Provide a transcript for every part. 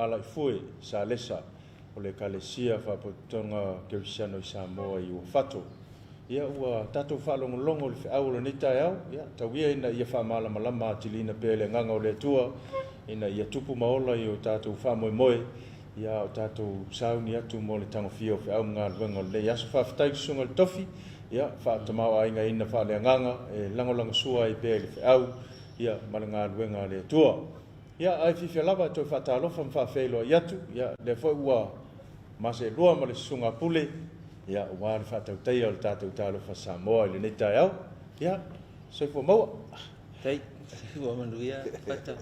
Alaifue, Salesa, o le Ekalesia Faapotopotoga Kerisiano i Samoa i Uafato. Ia, ua tatou faalogologo i le feau o lenei taeao, ia, tau ia ina ia faamalamalama atiliina pea e le Agaga o le Atua, ina ia tupu ma ola i o tatou faamoemoe, ia, a o tatou sauni atu mo le tagofia o feau ma galuega o lenei aso. Faafetai i le Susuga i le Tofi, ia, faatamaoaigaina faaleagaga e lagolagosua ai pea i le feau, ia, ma le galuega a le Atua. Ia, ae fiafia lava e toe faatalofa ma faafeiloai atu, ia, lea foi ua maseelua ma le Susuga a Pule, ia, aua le faatautaia o le tatou Talofa Samoa i lenei taeao. Ia, soifua maua. Faafetai, soifua manuia Fata.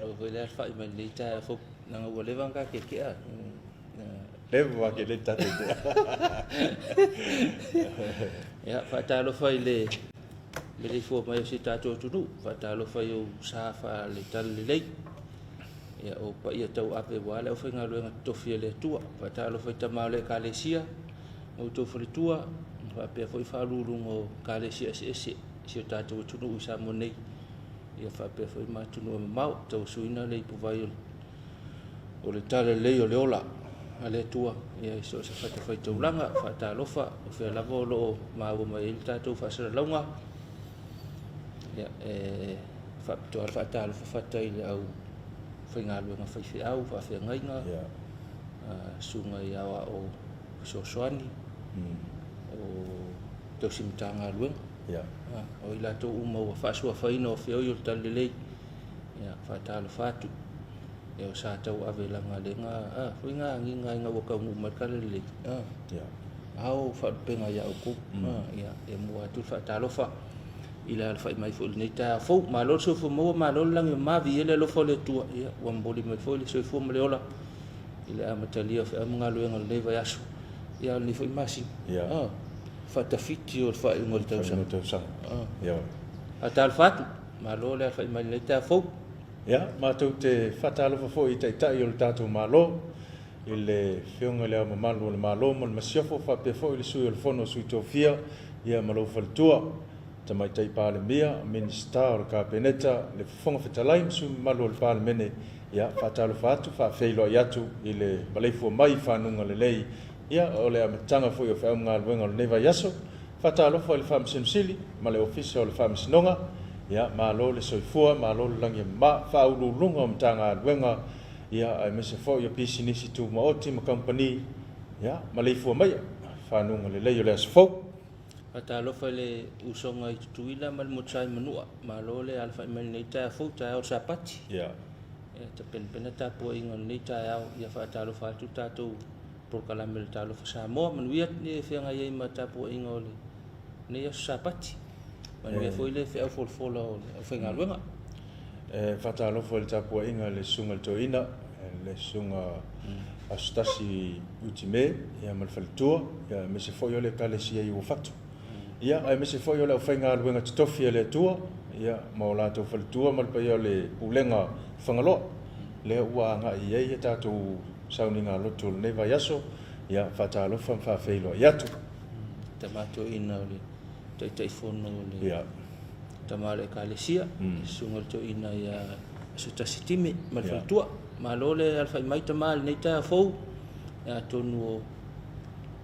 Ua foi le alafai mai lenei taeao fou, leaga ua leva ona ta keakea. Leva ma ke le tatou tea. Ia, faatalofa i le meleifua mai o si o tatou atunuu, faatalofa i ou sa faale-talalelei, ia o paia tauave aua le aufaigaluega totofi a le Atua. Faatalofa i tama o le Ekalesia ma outou faletua, faapea foi faauluuluga o Ekalesia eseese i si o tatou atunuu i Samoa nei, ia faapea foi ma atunuu e mamao, tauasuina le ipuvai o le talalelei o le ola a le Atua ia i so o se fatafaitaulaga. Faatalofa, o fea lava o lo o maua mai ai le tatou faasalalauga, ia, e faapitoa le faatalofa fata i le au faigaluega faifeau, faafeagaiga, susuga i aoao fesoasoani, o tausi Matagaluega, o i latou uma ua faasuafaina o feoi o le talalelei, ia, faatalofa atu. Ia o sa tauave laga lega a foi nga agiga ina ua taunuu mai le talalelei a ao faalupega ia outou a ia e mua atu le faatalofa i le alafai mai foi i lenei taeao fou. Malo le soifua maua, malo le lagi e mama, viia le alofa o le Atua, ia ua momoli mai foi le soifua ma le ola i le amatalia o feau ma galuega o lenei vaiaso, ia o lenei foi masina a faatafiti o le faaiuga o le tausaga. Faatalofa atu, malo le alafai mai i lenei taeao fou. Ia, matou te faatalofa foi i Taitai o le tatou Malo, i le Afioga i Le Ao Mamalu o le Malo ma le Masiofo, faapea foi le Sui o le Fono a Sui Tofia, ia ma lou faletua, Tamaitai Palemia, Minisita o le Kapeneta, le Fofoga Fetalai ma sui mamalu o le Palemene. Ia, faatalofa atu, faafeiloai atu i le maleifua mai i fanuga lelei, ia, o le amataga foi o feau ma galuega o lenei vaiaso. Faatalofa i le Faamasino Sili ma le Ofisa o le Faamasinoga, ia malo le soifua, malo le lagi e mama, Faauluuluga o Matagaluega, ia aemaise foi o pisinisi tumaoti ma kamupani, ia maleifua maia, fanuga lelei o le aso fou. Faatalofa i le usoga i Tutuila ma le Motusa i Manua, malo le alafai mai i lenei taeao fou, taeao o le Sapati. Ia. Ia tapenapena tapuaiga o lenei taeao, ia faatalofa atu tatou polokalame o le Talofa Samoa. Manuia le feagai ai ma tapuaiga o lenei aso Sapati. Manuia foi le feau folafola o le aufaigaluega. E faatalofa i le tapuaiga i le Susuga i le Toeaina, le Susuga Asotasi Utime ia ma le faletua, ia aemaise foi o le Ekalesia i Uafato. Ia aemaise foi o le aufaigaluega totofi a le Atua, ia ma o latou faletua ma le paia o le Pulega Fagaloa, lea ua agai i ai a tatou sauniga loto o lenei vaiaso, ia faatalofa ma faafeiloai atu. Tama toeaina o le Taitaifono o le Tama o le Ekalesia, Susuga i le Toeaina ia Asotasi Time ma le faletua. Malo le alafai mai tama i lenei taeao fou, ia atonu o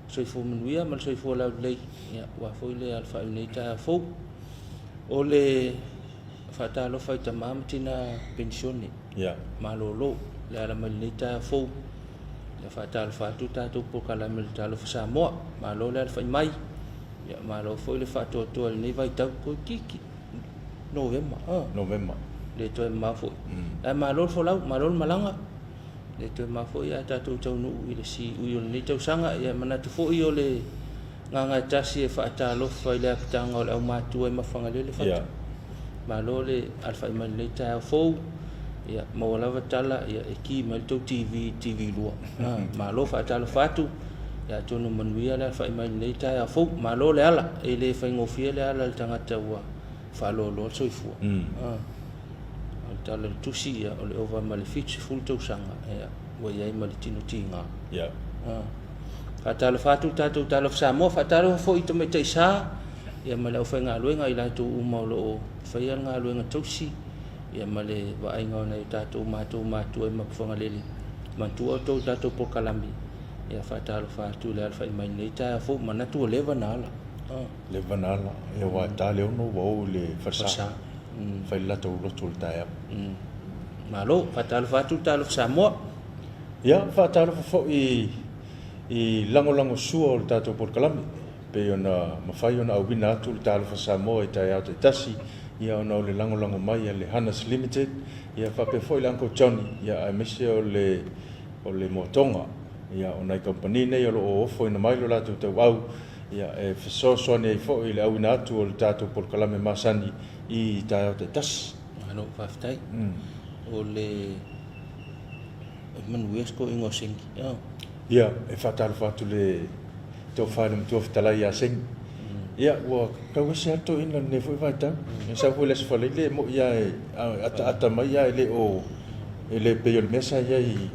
soifua manuia ma le soifua laulelei, ia aua foi le alafai i lenei taeao fou. O le faatalofa i tama ma tina penisione. Malolo le ala mai lenei taeao fou. Ia faatalofa atu tatou polokalame o le Talofa Samoa. Malo le alafai mai. Ia malo foi le faatoatoa i lenei vaitau toeitiiti Novema. Novema. Le toe mamao foi. Ae malo le folau, malo le malaga. Le toe mamao foi ae tatou taunuu i le siui o lenei tausaga. Ia manatu foi o le Gagaetasi e faatalofa i le apitaga o le aumatua i Mafagalele Fata. Malo le alafai mai lenei taeao fou. Ia, maua lava tala, ia, e ki mai le tou TV i TV 2. Malo faatalofa atu. Ia, atonu manuia le alafai mai lenei taeao fou. Malo le ala. E le faigofie le ala i le tagata ua faaloaloa le soifua. O le tala o le tusi, ia, o le ova ma le 70 tausaga, ia, ua i ai ma le tino tiga. Faatalofa atu le tatou Talofa Samoa, faatalofa foi i tamaitai sa ia ma le aufaigaluega i latou uma o lo o faia le galuega tausi ia ma le vaaiga o nai o tatou matou matua i Mapuifagalele. Manatua outou i le tatou polokalame, ia faatalofa atu i le alafai mai i lenei taeao fou, manatu ua leva ona ala. Leva ona ala, ia aua e ta le 6 ua o i le falesa, fai le latou lotu i le taeao. Malo, faatalofa atu le Talofa Samoa. Ia, faatalofa foi i lagolagosua o le tatou polokalame, pei ona mafai ona auina atu le Talofa Samoa i taeao taitasi, ia ona o le lagolago mai a le Hanas Limited, ia faapea foi le Uncle Johnny, ia aemaise o le o le Moatoga, ia o nai kamupani nei o lo o ofoina mai lo latou tauau, ia e fesoasoani ai foi i le auina atu o le tatou polokalame masani i taeao taitasi. Malo faafetai. O le manuia si toeaina o Sengi. Ia, e faatalofa atu le tofa i le Matua Fetalai ia Sengi. Ia, ua tau ese lava le toeaina i lenei foi vaitau. E sau foi i le Aso Faraile e moni lava e ataata mai lava e le o, e le pei o le mea sa i ai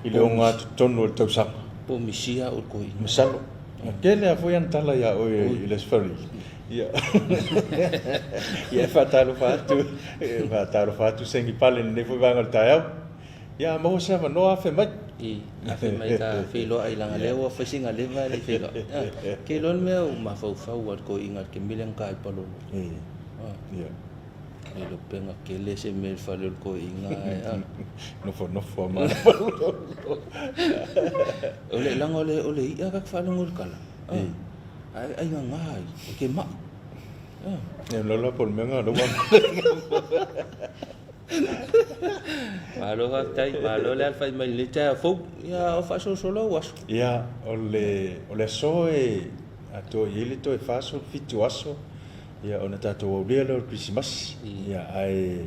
i le ogatotonu o le tausaga. Po o misia au i le toeaina. Masalo. E tele lava foi ana tala ia oe i le Aso Faraile. Ia, ia e faatalofa atu, e faatalofa atu Sengi Pale i lenei foi vaega o le taeao. Ia, a maua se avanoa, afe mai. I, afe mai ta feiloai leaga lea ua fai sina leva e le i feiloai. Ke iloa le mea ua mafaufau a le toeaina i le kemile na ta i Palolo. Ia. Le iloa pe na kele se mea i le fale o le toeaina ae a. Nofonofo a Palolo. O le leaga o le o le i'a ta te faalogo i le tala. Ae ai gaga ai, e ke ma'i. Ia, lola po o le mea lena o lea ua. Malo faafetai, malo le alafai mai i lenei taeao fou. Ia, o faasolosolo ou aso. Ia, o le, o le aso e atoa i ai le toe 47 aso, ia ona tatou aulia lea o le Kerisimasi. Ia, ae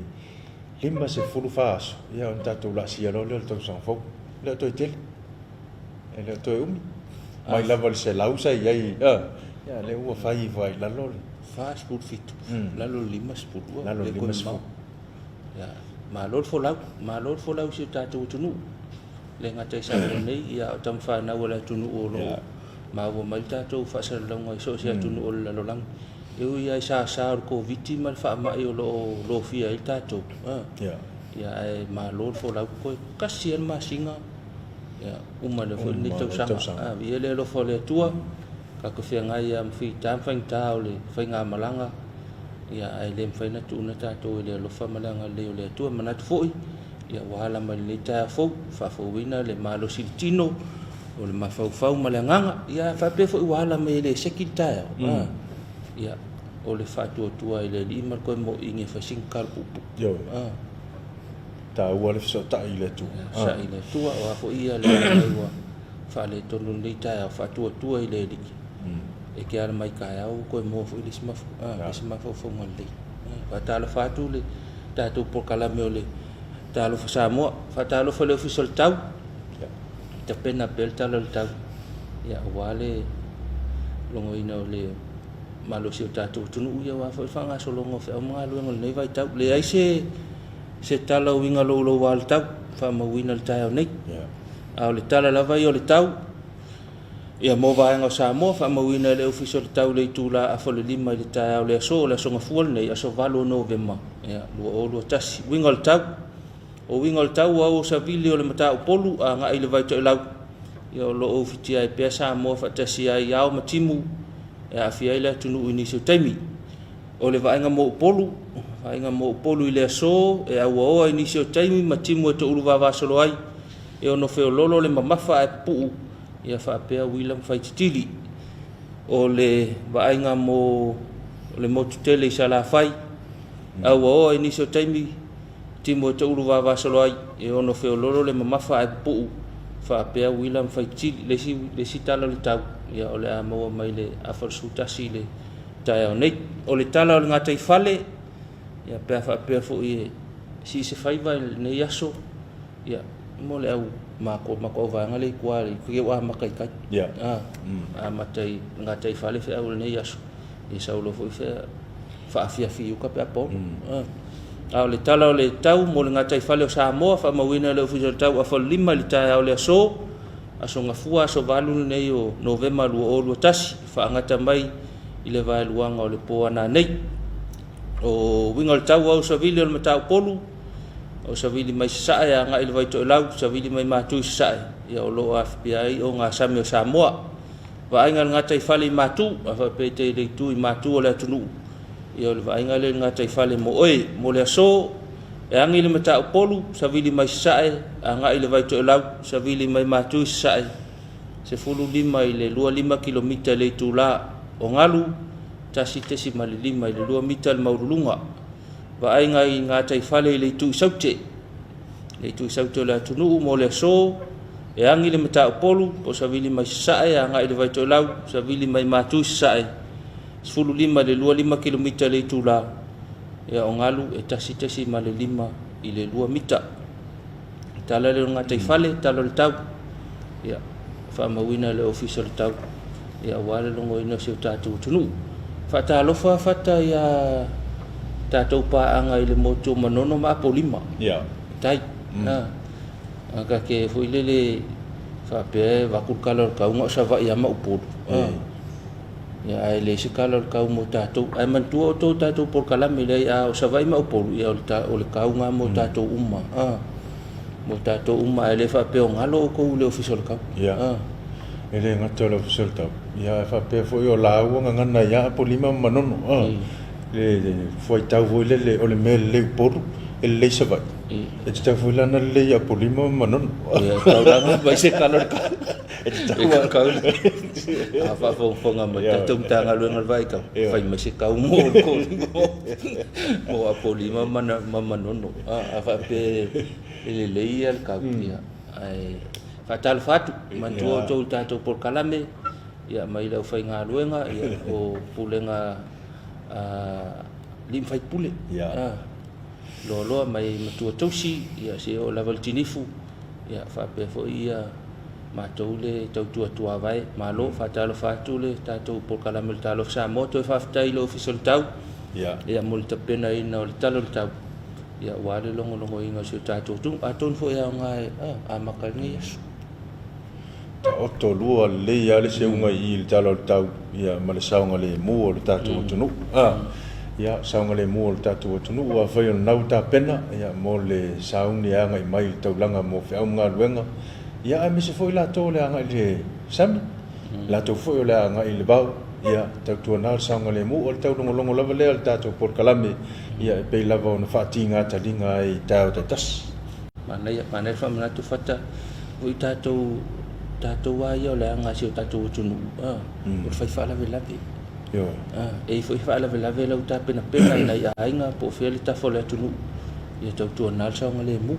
54 aso, ia ona tatou laasia loa lea o le tausaga fou. E le o toe tele, e le o toe umi. Mai lava i le 100 sa i ai, ia, lea ua fai ifo lava i lalo le. 47, lalo i le 50, Lalo i le 50. Ia, malo le folau, malo le folau i si o tatou atunuu. E le gata i Samoa nei, ia a o tama fanau a le atunuu o lo o maua mai le tatou faasalalauga i so o se atunuu o le lalolagi. E ui lava i sasa o le Koviti ma le faamai o lo o lofia ai tatou, ia ae malo le folau, toe tasi lava le masina, ia uma lea foi lenei tausaga. Viia le alofa o le Atua, tatou feagai lava ma fita ma faigata o le faigamalaga, Ia, ae le mafai ona tuuna tatou e le alofa ma le agalelei o le Atua. E manatu foi, ia, ua ala mai lenei taeao fou, faafouina le malosi i le tino, o le mafaufau ma le agaga. Ia, faapea foi ua ala mai e le seki le taeao. Mm. Ia, o le faatuatua i le Alii ma le toe moʻiina e fai sina tatalo puupuu. Ioe. Ah. Taua le fesootai i le Atua. Fesootai i le Atua, o a foi ia le ala mai ua faaletonu lenei taeao, faatuatua i le Alii. Mm. E te ala mai taeao ua toe maua foi le isi le isi mafaufauga lelei. Faatalofa atu le tatou polokalame o le Talofa Samoa. Faatalofa i le Ofisa o le Tau, tapena pea le tala o le tau, ia, aua le logoina o le malosi o tatou atunuu, ia, aua foi le faagasologa o feau ma galuega o lenei vaitau. Leai se se tala uiga louloua o le tau, faamauina i le taeao nei. A o le tala lava ia o le tau, Ia mo vaega o Samoa, faamauina e le Ofisa o le Tau i le itula afa o le 5 i le taeao o le aso, o le aso Gafua lenei, aso 8 o Novema, ia, 2021. Uiga o le tau. O uiga o le tau ua au o savili o le Mataupolu agai i le Vaitoelau. Ia o lo o ufitia ai pea Samoa faatasi ai ao ma timu e aafia ai le atunuu i nisi o taimi. O le vaaiga mo Upolu, vaaiga mo Upolu i le aso e auaoa i nisi o taimi ma timu e toulu vavasolo ai, e ono feololo le mamafa ae pupuu, ia faapea uila ma faititili. O le vaaiga mo le motu tele i Salafai, auaoa i nisi o taimi, timu e toulu vavasolo ai, e ono feololo le mamafa ae pupuu, faapea uila ma faititili. Le isi, le isi tala o le tau, ia o le a maua mai le afa o le 11 i le taeao nei. O le tala o le gataifale, ia pe a faapea foi e sii se faiva i lenei aso, ia, mo le au mako mako au vaega lea i tua i te ua amata i tai. Yeah. Ah, mm. Amata i gataifale feau i lenei aso. Ia sau loa foi fea faafiafi i uka pe a po. Mm. Ah. A o le tala o le tau mo le gataifale o Samoa, faamauina e le Ofisa o le Tau afa o le 5 i le taeao o le aso, aso Gafua, aso 8 lenei o Novema 2021, faagata mai i le vaeluaga o le po a nanei. O uiga o le tau au savili o le Mataupolu, O savili mai Sasae agai i le Vaitoelau, savili mai Matu i Sasae, ia o lo o afipia ai ogasami o Samoa. Vaaiga i le gataifale i Matu, a faapea e te i le itu i Matu o le atunuu, ia o le vaaiga lea i le gataifale mo oe. Mo le aso, e agi le Mataupolu, savili mai Sasae, agai i le Vaitoelau, savili mai Matu i Sasae, 15 i le 25 kilomita i le itula o galu, 1.5 i le 2 mita le maualuluga. Vaaiga i gataifale i le itu i Saute, le itu i Saute o le atunuu mo le aso, e agi le Mataupolu, po o savili mai Sasae, agai i le Vaitoelau, savili mai Matu i Sasae, 15 i le 25 kilomita i le itula, ia o galu e 1.5 i le 2 mita. Tala lea o le gataifale, tala o le tau, ia faamauina e le Ofisa o le Tau, ia aua le logoina o si o tatou atunuu. Faatalofa Fata ia tatou paaga i le motu o Manono ma Apolima. Ia. Tai. A ke foi lele faapea e vaku le kala o le kau na o Savaii lava ma Upolu. Ia ae leai se kala o le kau mo tatou. Ae manatua outou tatou polokalame leai a o Savaii ma Upolu, ia o le kau lena mo tatou uma. Mo tatou uma ae le faapea o galo outou i le Ofisa o le Tau. Ia. E le gata o le Ofisa o le Tau, ia ae faapea foi o lauga gagana ia Apolima ma Manono. Le fuaitau foi lele o le mea e lelei i Upolu, e lelei i Savaii. E tatau foi la ona lelei i Apolima ma Manono. Ia, e tatau la ona fai se kala o le kau. E tatau E kau a faafogafoga mai tatou Matagaluega o le Vaai Tau, fai mai se kau mo mo Apolima ma Manono. A faapea e lelei ia le kau, ia, ae faatalofa atu, manatua outou i le tatou polokalame, ia, mai le aufaigaluega, ia, o pulega alii ma faipule, loaloa mai matua tausi, ia, seia oo lava i le tinifu, ia, faapea foi ia matou le tautua tuavae. Malo, faatalofa atu le tatou polokalame o le Talofa Samoa. Toe faafetai i le Ofisa o le Tau, ia, mo le tapenaina o le tala o le tau, ia, aua le logologoina o si o tatou atunuu. Atonu foi e aoga e amata ai lenei aso. Taoto lua lelei lava le seuga i i le tala o le tau, ia, ma le saogalemu o le tatou atunuu. Ia, saogalemu o le tatou atunuu, afai o lenau tapena, ia, mo le sauni e agai mai i le taulaga mo feau ma galuega, ia, aemaise foi latou o le agai i le sami, latou foi o le agai i le vao, ia, tautuana le saogalemu, o le taulogologo lava lea o le tatou polokalame, ia, e pei lava ona faatiga taliga ai i taeao taitasi. Manaia, manaia le faamanatu Fata, foi tatou, tatou lava ia o le aga a si o tatou atunuu, o le fai faalavelave. E i ai foi faalavelave lau tapenapena i nai aiga po o fea le tafa o le atunuu, ia tautuana le saogalemu.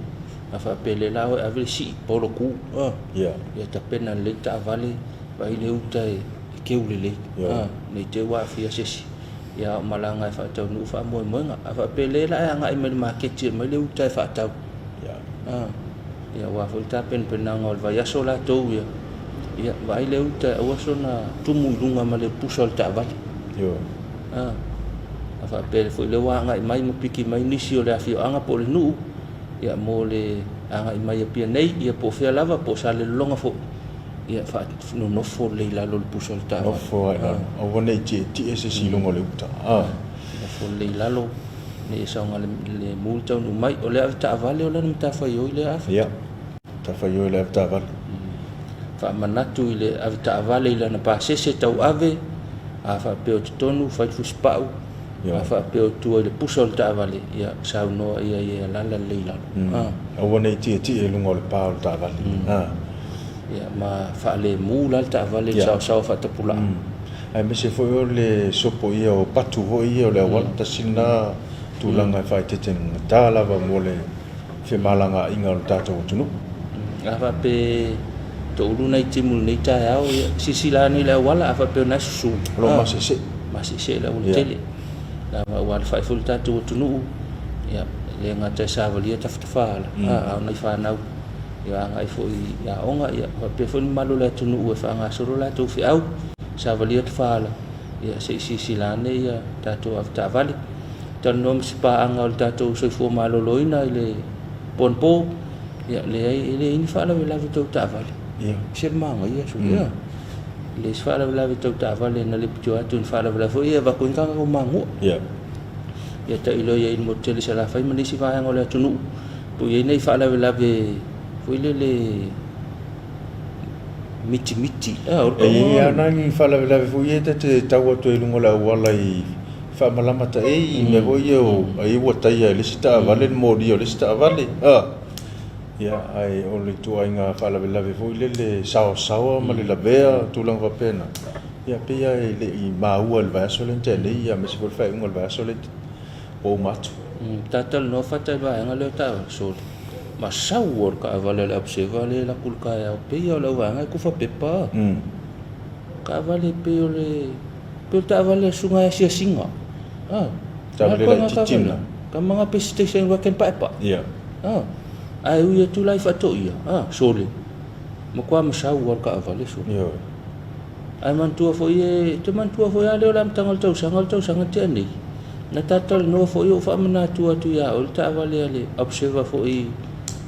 A faapea lea la oe ave le sii polo ku, ia tapena lelei taavale, vaai le uta e keu lelei, ne i te i ua aafia se isi. Ia a o malaga e faataunuu faamoemoega. A faapea lea la e agai mai le maketi e aumai le uta e faatau. Ia aua foi le tapenapenaga o le vaiaso latou ia, ia vaai le uta e aua sona tumu i luga ma le pusa o le taavale. A faapea foi lea ua agai mai ma piki mai nisi o le afioaga po o le nuu, ia mo le agai mai Apia nei, ia po o fea lava, po o Salelologa foi, ia faanonofo lelei i lalo o le pusa o le taavale. Nofo lava i lalo, aua ne i tietie se isi i luga o le uta. Nofo lelei i lalo, ne i saogalemu le taunuu mai. O le avetaavale o lana matafaioi lea Afa. Ia, matafaioi le avetaavale. Faamanatu i le avetaavale i lana pasese tauave, a faapea o totonu, fai le fusipau, a faapea o tua i le pusa o le taavale, ia saunoa ia i e alala lelei i lalo. Aua ne i tietie i luga o le pa o le taavale. Ia, ma faalemu la le taavale i le saosaoa faatapulaa. Aemaise foi o le sopoia o patu foi ia o le auala, tasi lena tulaga e faaeteetegata lava mo le femalagaaiga o le tatou atunuu. A faapea toulu nai timu i lenei taeao, ia silasila ane i le auala, a faapea o lena e susu. O lo o maseese. Maseese le auala tele. Leaga ua alafai foi le tatou atunuu, ia, e le gata e savalia tafatafaala, a o nai fanau ia agai foi i aoga, ia faapea foi le mamalu o le atunuu e faagasolo latou feau, savalia tafaala, ia se i silasila ane ia tatou avetaavale. Talanoa ma se paaga o le tatou soifua maloloina i le po anapo, ia leai e leai ni faalavelave tau taavale. Ia. Se le manaia sui. Ia. E leai se faalavelave tau taavale na leputio atu ni faalavelave foi ia avatu ai ni tagata ua manua. Ia. Ia tailo i ai i le motu tele i Salafai ma nisi vaega o le atunuu. Po i ai nai faalavelave foi lele mitimiti a o le E i ai lava nai faalavelave foi ia ta te tau atu ai i luga o le auala i faamalama taei i mea foi ia o ai ua taia e le isi taavale le molia o le isi taavale. Ia, ae o le ituaiga faalavelave foi lele saoasaoa ma le lavea, tulaga faapena. Ia, pei lava e le i maua i le vaiaso lea na tea nei, aemaise foi le faaiuga o le vaiaso lea ua uma atu. Talanoa fata i le vaega lea o taavale, sole. Masau o le taavale a le Observer lea e alu atu i le taeao, pei lava o le auvaega e tufa pepa. Taavale pei o le pei o le taavale a le susuga ia Asiasiga. Taavale laitiiti lena. Tama na pe station wagon paepae. Ae ui atu la i faatoia, sole. Matua masau lava o le taavale, sole. Ae manatua foi e, te manatua foi lava lea o le amataga o le tausaga, o le tausaga na tea nei. Na ta talanoa foi ou faamanatu atu ia oe le taavale a le Observer foi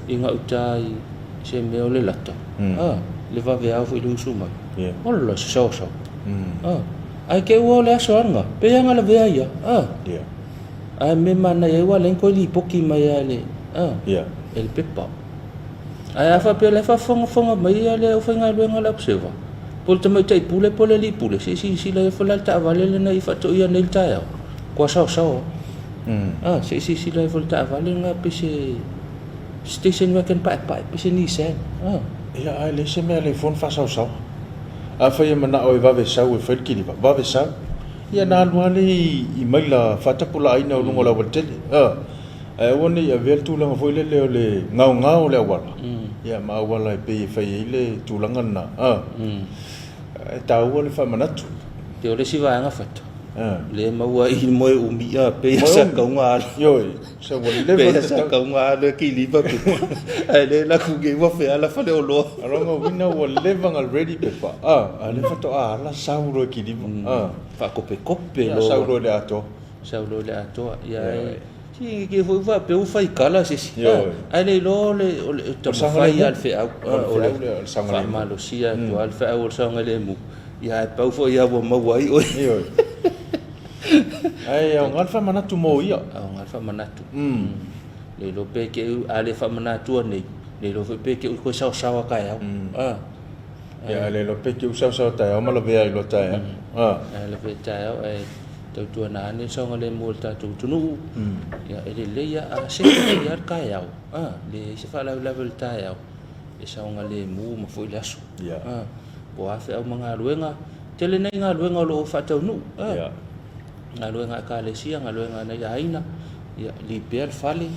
i gauta i se mea o le lata. Le vaveao foi i le usu mai. Ola se saoasaoa. Ae te ua o le aso lava lena, pei lava na lavea ia. Ae mea manaia ai ua ala ai ona toe lipoti mai lava e le pepa. Ae a faapea o la e faafogafoga mai le aufaigaluega a le Observer, po o le tamaitai pule po o le alii pule, se i silasila ifo la i le taavale lena i faatoia nei i le taeao, ua saoasaoa. Se i silasila ifo i le taavale lena pe se station wagon paepae, pe se Nissan. Ia, ae leai se mea e alai fua ona faasaosaoa. Afai e manao e vave sau e fai le kiliva, vave sau. Ia na alu lava lea i maila faatapulaaina o luga o le aualatele. Ae aua ne i avea le tulaga foi lele o le gaogao o le auala, ia ma auala e pei e fai ai le tulaga lena. E taua le faamanatu. Te o le isi vaega fata, lea e maua ai i moe umi pei sa tauga alu. Ioe, sa ua leva Pei sa tauga alu e kiliva pepa. Ae le la ku ge ua feala faleoloa. Alonga uina ua leva na ready pepa. A le faatoa ala sau loa e kiliva. Faakopekope loa. Sau loa i le atoa. Sau loa i le atoa. Ia e si ke foi faapea ua faikala se isi. Ae le iloa o le taumafai lava le feau. O le faamalosia atu lava le feau o le saogalemu. Ia ae pau foi lava ua maua ai oe. Ioe. Ae aoga le faamanatu mo ia. Aoga le faamanatu. Le iloa pe te i a le faamanatua nei, le iloa foi pe te i koe saosaoa taeao. Ia, le iloa pe te i saosaoa taeao ma lavea ai loa taeao. Ae lavea taeao ae tautuana ane le saogalemu o le tatou atunuu. Ia, e lelei lava a sefe foi lava le taeao. Leai se faalavelave o le taeao, e saogalemu ma foi le aso. Po o a feau ma galuega, tele nai galuega o lo o faataunuu. Galuega a ekalesia, galuega a nai aiga, ia lipea le fale,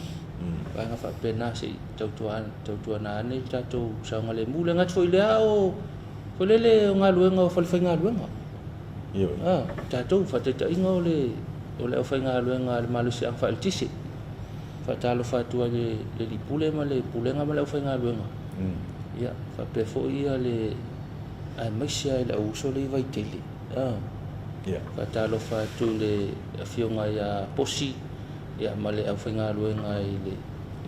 vaega faapena se i tautuana ane le tatou saogalemu. Le gata foi i lea o foi lele o galuega o falefaigaluega. Tatou faataitaiga o le aufaigaluega a le malosiaga faaeletise. Faatalofa atu ai le alii pule ma le pulega ma le aufaigaluega. Ia, faapea foi ia le aemaise lava i le auuso le i Vaitele. Faatalofa atu i le afioga ia Posi ia ma le aufaigaluega i le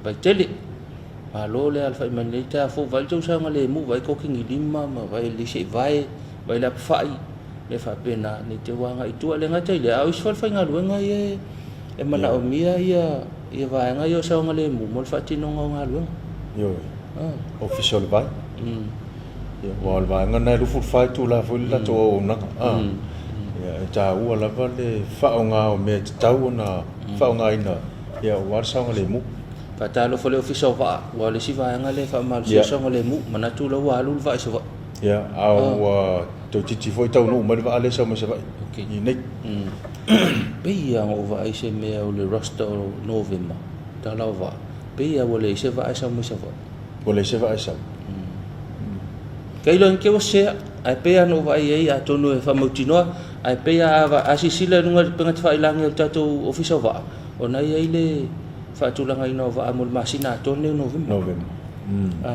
Vaitele. Malo le alafai mai lenei taeao fou, vaai le tou saogalemu, vaai totigilima ma vaai le seevae, vaai le apafai, mea faapena, nei te ua agai i tua. Le gata i lea, a o isi falefaigaluega ia e manaomia ia vaega ia o saogalemu mo le faatinoga o galuega. Ioe. Ofisa o le Vai. Ia, aua o le vaega lena e 24 itula foi le latou auaunaga. Ia, e taua lava le faaaoga o mea e tatau ona faaaogaina, ia, aua le saogalemu. Faatalofa i le Ofisa o Vaa, aua o le isi vaega lea e faamalosia le saogalemu, manatu la ua alu le vaa i Savaii. Ia, a ua toeitiiti foi taunuu mai le vaa lea e sau mai Savaii i inei. Pei lava ona ou vaai i se mea o le roster o Novema, tala o vaa, pei lava ua leai se vaa e sau mai Savaii. Ua leai se vaa e sau. Tailo ane te ua sea, ae pei lava ona ou vaai i ai, atonu e faamautinoa, ae pei lava a silasila i luga i le upega tafailagi o le tatou Ofisa o Vaa, ona e i ai le faatulagaina o vaa mo le masina atoa lenei o Novema. Novema.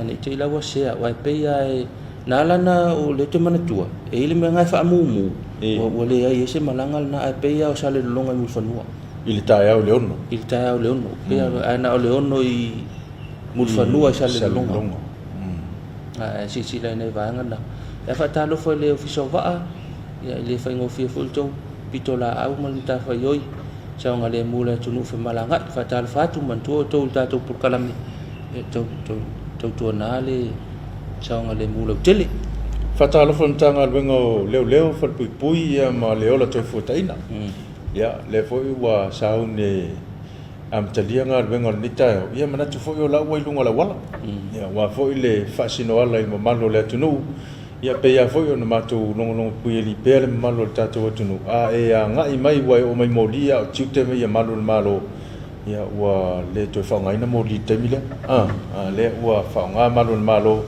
Ne i te i la ua sea, aua e pei lava e, na ala ona o lea ou te manatua, e i ai le mea lena e faamumu, ua leai ai se malaga lena, ae pei lava o Salelologa i Mulifanua. I le taeao i le 6. I le taeao i le 6. Pei lava, ae na o le 6 i Mulifanua i Salelologa. Ae silasila i nai vaega na. Ae faatalofa i le Ofisa o Vaa, ia e le faigofie foi le tou pitolaau ma le matafaioi, saogalemu le atunuu femalagaai. Faatalofa atu, manatua outou i le tatou polokalame. Ia tautuana le saogalemu lautele. Faatalofa i le Matagaluega o Leoleo, Falepuipui ia ma le Ola Toefuataina. Ia, lea foi ua sauni e amatalia galuega o lenei taeao, ia manatu foi o la ua i luga o le auala. Ia, aua foi le faasinoala i le mamalu o le atunuu, ia pei lava foi ona matou logologopuialii pea le mamalu o le tatou atunuu, a e agai mai ua e oo mai moli a o tiute ma ia malu o le Malo, ia ua le toe faaaogaina moli i le taimi lea. A, a lea ua faaaoga malu o le Malo,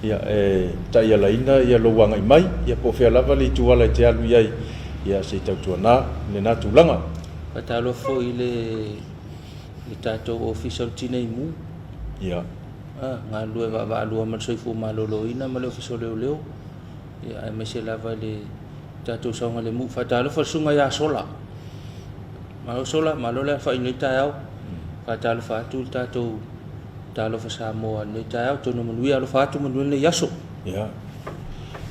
ia e taialaina ia lou agai mai, ia po o fea lava le ituala e te alu i ai, ia se i tautuana lena tulaga. Faatalofa foi i le le tatou Ofisa o le Tinei Mu. Ia. A, galulue vaavaalua ma le Soifua Maloloina ma le Ofisa o Leoleo, ia aemaise lava i le tatou saogalemu. Faatalofa i le Susuga ia Sola. Malo Sola, malo le alafai i lenei taeao. Faatalofa atu i le tatou Talofa Samoa i lenei taeao. Atonu manuia, alofa atu, manuia lenei aso. Ia.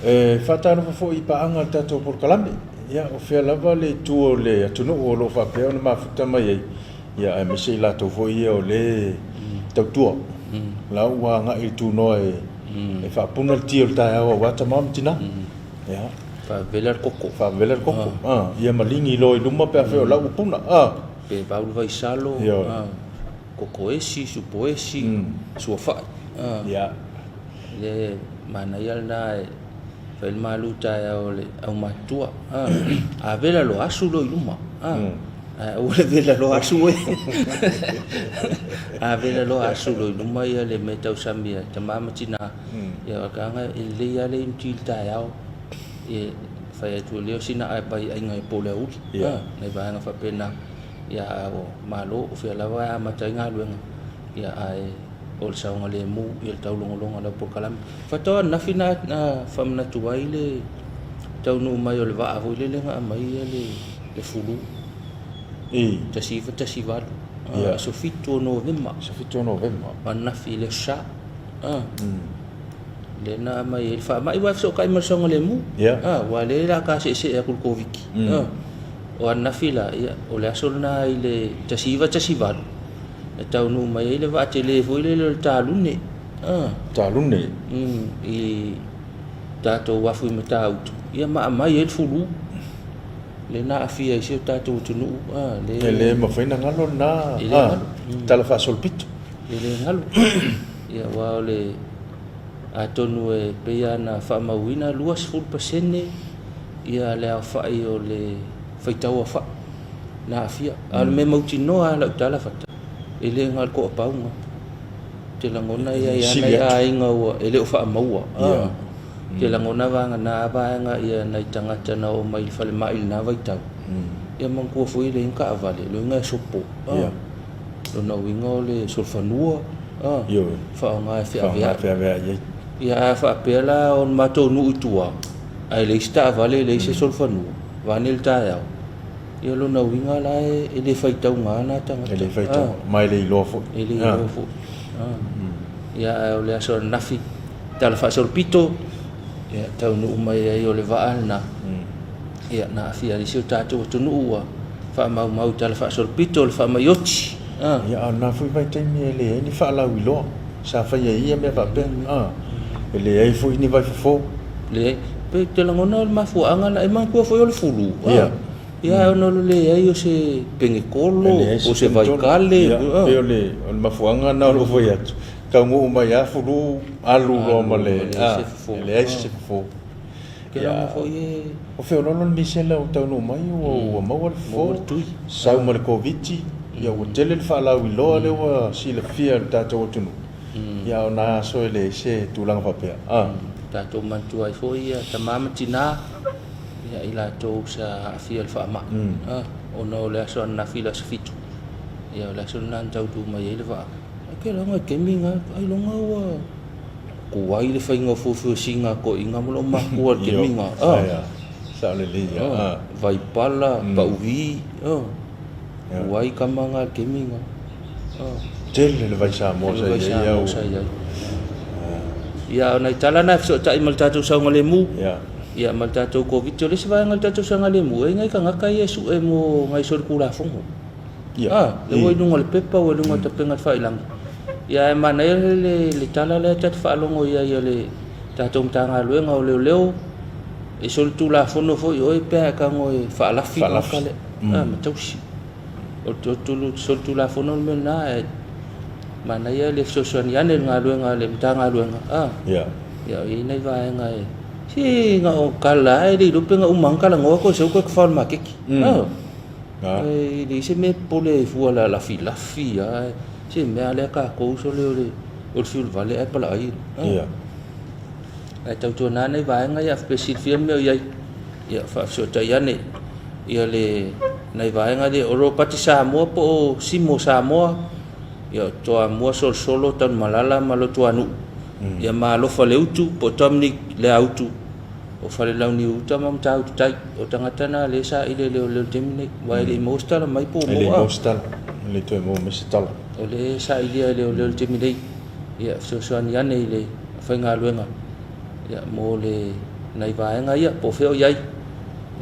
E faatalofa foi i paaga a le tatou polokalame. Ia, o fea lava le itu o le atunuu o lo o faapea ona mafuta mai ai, ia aemaise i latou foi ia o lea e tautua. La ua agai i le tunoa e faapuna le ti o le taeao aua tama ma tina. Ia. Faavela le koko. Faavela le koko. Ah, ia maligi loa i luma pe afai o la ua puna. Ah. Pe vau le vaisalo. Ah. Koko esi, supo esi, suafa'i. Ah. Ia. Le manaia lena e fai le malu taeao o le aumatutua. Ah. A vela loa asu loa i luma. Ah. Ae aua le vela loa asu e. A vela loa asu loa i luma ia le mea tausami a tama ma tina. Ia o le agaga e lelei lava le inu ti i le taeao. E fai atu e leo sina ae pai aiga e po le aoauli. Nai vaega faapena. Ia ae ua malo o fea lava e amata ai galuega. Ia ae o le saogalemu ia le taulogologo a lau polokalame. Faatoa ananafi na faamanatu ai le taunuu mai o le vaa foi lele na aumai ia le fulu. I. 1918. Aso 7 o Novema. Aso 7 o Novema. Ananafi i le aso Sa. Lea na aumai ai le faamai aua e fesootai ma le saogalemu. Aua o lea o le a ta seesee atu i le Koviti. O ananafi la, ia, o le aso lena i le 1918 e taunuu mai ai le vaa tele foi lele o le Talune. Talune. I tatou afu i Matautu, ia ma aumai ai le fulu. Lea na aafia ai si o tatou atunuu. E le mafai ona galo lena talafaasolopito. E le galo. Ia, aua o le atonu e pei lava ona faamauina 20% ia le aofai o le faitau aofai na aafia. A o le mea mautinoa lava lau tala fata, e le na o le toapau lena. Ou te lagona e i ai lava nai aiga ua e le o faamaua. Ou te lagona vagana vaega ia nai tagata na oo mai i le falemai i lena vaitau. Ia manatua foi e leai ni taavale, loiga e sopo. Lona uiga o le solofanua, faaaoga e feaveai ai. Ia a faapea la o le matou nuu i tua, ae leai se taavale, leai se solofanua, vaeane le taeao, ia lona uiga la e le faitauga na tagata. E le faitauga, ma e le iloa foi. E le iloa foi. Ia ae o le aso ananafi, tala faasolopito, ia taunuu mai ai o le vaa lena, ia na aafia ai si o tatou atunuu ua faamaumau i tala faasolopito o le faamai oti. Ia a o lena foi vaitaimi e leai ni faalauiloa sa faia ai ia mea faapea. E leai foi ni vaifofo. Leai. Pe te lagona o le mafuaaga lena, e manatua foi o le fulu. Ia. Ia ona o le leai o se penetolo, o se vaikale. Ia, pei o le mafuaaga lena o lou fai atu, taunuu mai lava fulu, alu loa ma le, e leai se fofo. Ia, foi e o feoloolo le misela ua taunuu mai ua maua le fofo, sau ma le Koviti, ia ua tele le faalauiloa lea ua silafia e le tatou atunuu. Ia a o na aso e leai se tulaga faapea. Tatou manatua ai foi ia tama ma tina, ia i latou sa aafia i le faamai, ona o le aso ananafi i le aso 7, ia o le aso lena na taunuu mai ai le vaa. Ai ke laga kemi nga ailoga ua tuai le faiga o fuefuesina a toeaiina ma loomatua i le kemi nga. Sao lelei ia. Vaipala, pauvi, tuai tama nga i le kemi nga. Tele le vai Samoa sa i ai au. Sa i ai. Ia, o nai tala na e fesootai ma le tatou saogalemu. Ia, ma le tatou Koviti. O le isi vaega o le tatou saogalemu, e i ai nai tagata ia e sue mo nai solitulafono. Lea ua i luga o le pepa, ua i luga o le tapega o le failaga. Ia ae manaia le le tala lea ta te faalogo i ai a le tatou Matagaluega o Leoleo, e solitulafono foi oe pe a e tago e faalafi le Faalafi. tagata lea, ma tausi. O le solitulafono le mea lena, ae manaia le fesoasoani ane i le galuega a le Matagaluega, ia o i ai nai vaega e se na o tala lava e le iloa pe na uma lava ona talanoa toe sau toe tafao i le maketi. E leai se mea e popole ai fua i le lafilafi lava, se mea lava lea a tatou sole o le fiu vale ae palaai. Ae tautuana nai vaega ia pe silafia le mea o i ai, ia faafesootai ane ia le nai vaega lea o Ropati Samoa po o Simo Samoa, ia o Toamua Solosolo Tanumalala ma Lotuanuu, ia ma Alofa Leutu po o Dominic Leautu o Falelauniu Uta ma Matautu Tai. O tagata na lea e saili e leoleo i le taimi lenei, aua e le i maua se tala mai po o E le i maua. maua se tala, e le toe maua mai se tala. O lea e sailia e leoleo i le taimi nei, ia fesoasoani ane i le faigaluega ia mo le nai vaega ia po o fea o i ai.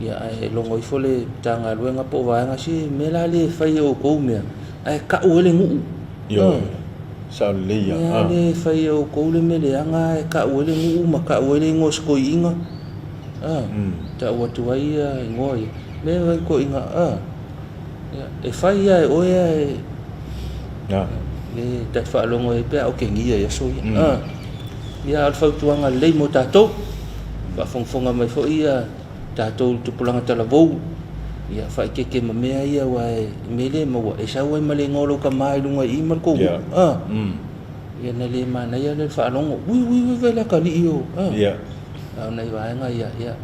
Ia ae logo ifo le Matagaluega po o vaega se mea la le fai e outou mea, ae tau ai le nuu. Ioe, sao lelei ia. Mea le fai e outou le mea leaga ae tau ai le nuu ma tau ai le igoa o se toeaina. Tau atu ai ia igoa ia. Mea vai toeaina, ia, e fai lava e oe ae le ta te faalogo ai pe a otegia i aso ia. Ia, a o le fautuaga lelei mo tatou, faafogafoga mai foi ia tatou i le tupulaga talavou, ia faaeteete ma mea ia, aua e mea le maua, e sau ai ma le igoa o lau tama i luga i i ma le tou nuu. Ia na le manaia lea le faalogo, ui ui ui vai le atalii o. A o nai vaega ia, ia,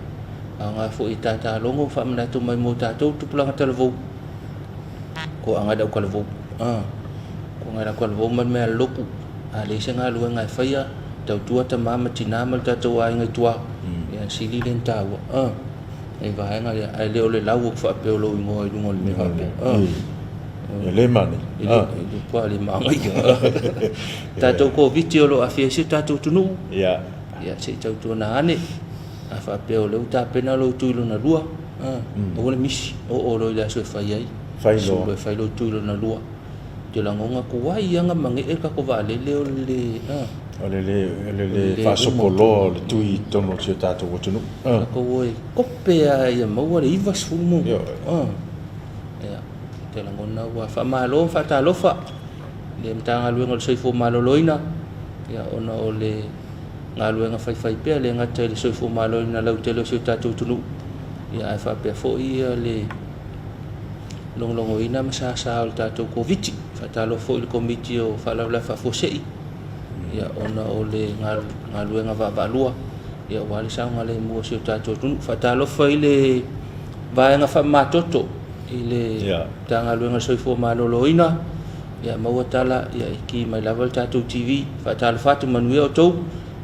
aoga foi e tatalogo faamanatu mai mo tatou tupulaga talavou, toaga i le autalavou. Toaga i le autalavou ma le mea lotu, a leai se galuega e faia, tautua tama ma tina ma le tatou aiga i tua, ia sili lea ona taua. Nai vaega ia, ae le o le lau ou te faapea o lou igoa i luga o le mea faapea. E le manaia. E le matua le manaia. Tatou Koviti o lo o aafia ai si o tatou atunuu, ia se i tautuana ane, a faapea o lea ua tapena lou tui lona lua, aua le misi, oo loa i le aso e fai ai, Fai sulu loa. e fai lou tui lona lua. Ou te lagona tuai lava na manee le tatou vaalele o le O le le o le o le le le uma o faasopoloa o le tui i totonu o si o tatou atunuu. Tatou o e kope lava ia maua le 90 muamua. Ia, ou te lagona ua faamalo ma faatalofa i le Matagaluega o le Soifua Maloloina, ia, ona o le galuega faifaipea, e le gata i le soifua maloloina lautele o si o tatou atunuu, ia, ae faapea foi ia le logologoina ma sasa o le tatou Koviti. Faatalofa foi i le Komiti o Faalavelave Faafuasei, ia, ona o le galuega vaavaalua, ia, aua le saogalemu o si o tatou atunuu. Faatalofa i le vaega faamamatoto i le Matagaluega o le Soifua Maloloina, ia maua tala, ia e ki mai lava le tatou TV. Faatalofa atu, manuia outou,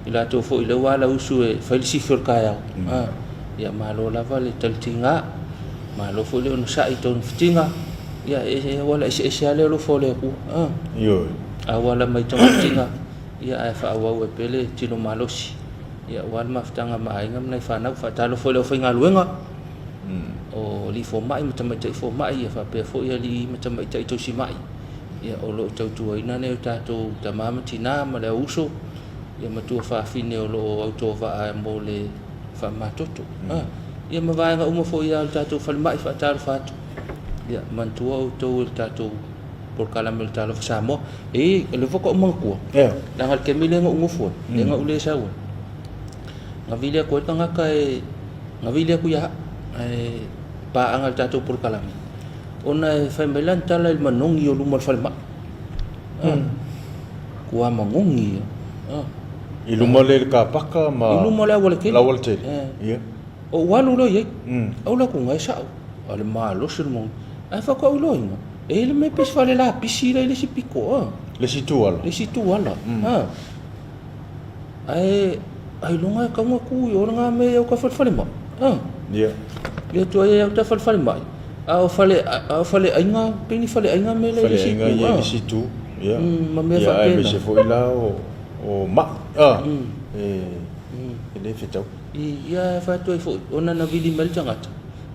i latou foi lea ua alausu e fai le sifi o le taeao. Ia malo lava le talitiga, malo foi le onosai i togafitiga, ia e auala eseese lava le alofa o le Atua. Auala mai togafitiga, ia ae faaauau ai pea le tino malosi, ia aua le mafutaga ma aiga ma nai fanau. Faatalofa foi i le aufaigaluega o alii fomai ma tamaitai fomai, ia faapea foi alii ma tamaitai tausimai, ia o lo o tautuaina nai o tatou tama ma tina ma le auuso, ia matua fafine o lo o autovaa mo le faamamatoto. Ia ma vaega uma foi lava o le tatou falemai. Faatalofa atu, ia manatua outou e le tatou polokalame o le Talofa Samoa. E o lea faatoa ou manatua, leaga le taimi lea na ou nofo ai, lea na ou le sau ai, na vili atu ai le tagata e na vili atu ia au ae paaga i le tatou polokalame, ona e fai mai lana tala i le manogi o luma o le falemai. Tua manogi ia. I luma lea i le kapaka ma I luma o le aualatele. L'aualatele. Ia. Ou alu loa i ai, au la atu na e sao, a le malosi o le manogi. Ae faatoa ou iloaina, e i ai le mea pei se fale lapisi la i le isi pito. Le isi itu ala. Le isi itu ala. Ae ailoga e tatau ona tu i o lena mea i autafa o le falemai. Ia tu ai i autafa o le falemai, a o fale a o faleaiga, pei ni faleaiga mea la i le isi Faleaiga itu. ia i le isi itu. Ia. Ma mea Ia faapena. Aemaise foi la o mai. E le fetau. Ia e fai atu ai foi, ona na vili mai le tagata,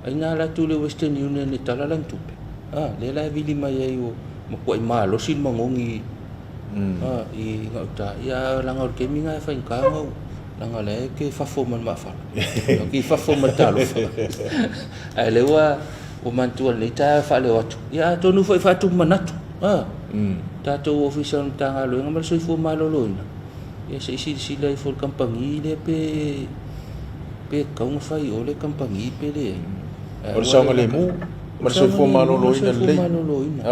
ai na alu atu i le Western Union e tala lana tupe. Lea la e vili mai ai ua matuai malosi le manogi. I gauta, ia leaga o le taimi lena e faigata ona ou, leaga o lea e te fafo ma le maafala, ou te i fafo ma le talofa. Ae o lea ua ua manatua i lenei taeao e faaleo atu, ia atonu foi e faatupu manatu, tatou Ofisa o le Matagaluega ma le Soifua Maloloina, ia se i silasila ifo i le kamupani lea pe pe tatau ona fai i o le kamupani pe leai. O le saogalemu ma le soifua maloloina lelei. Maloloina.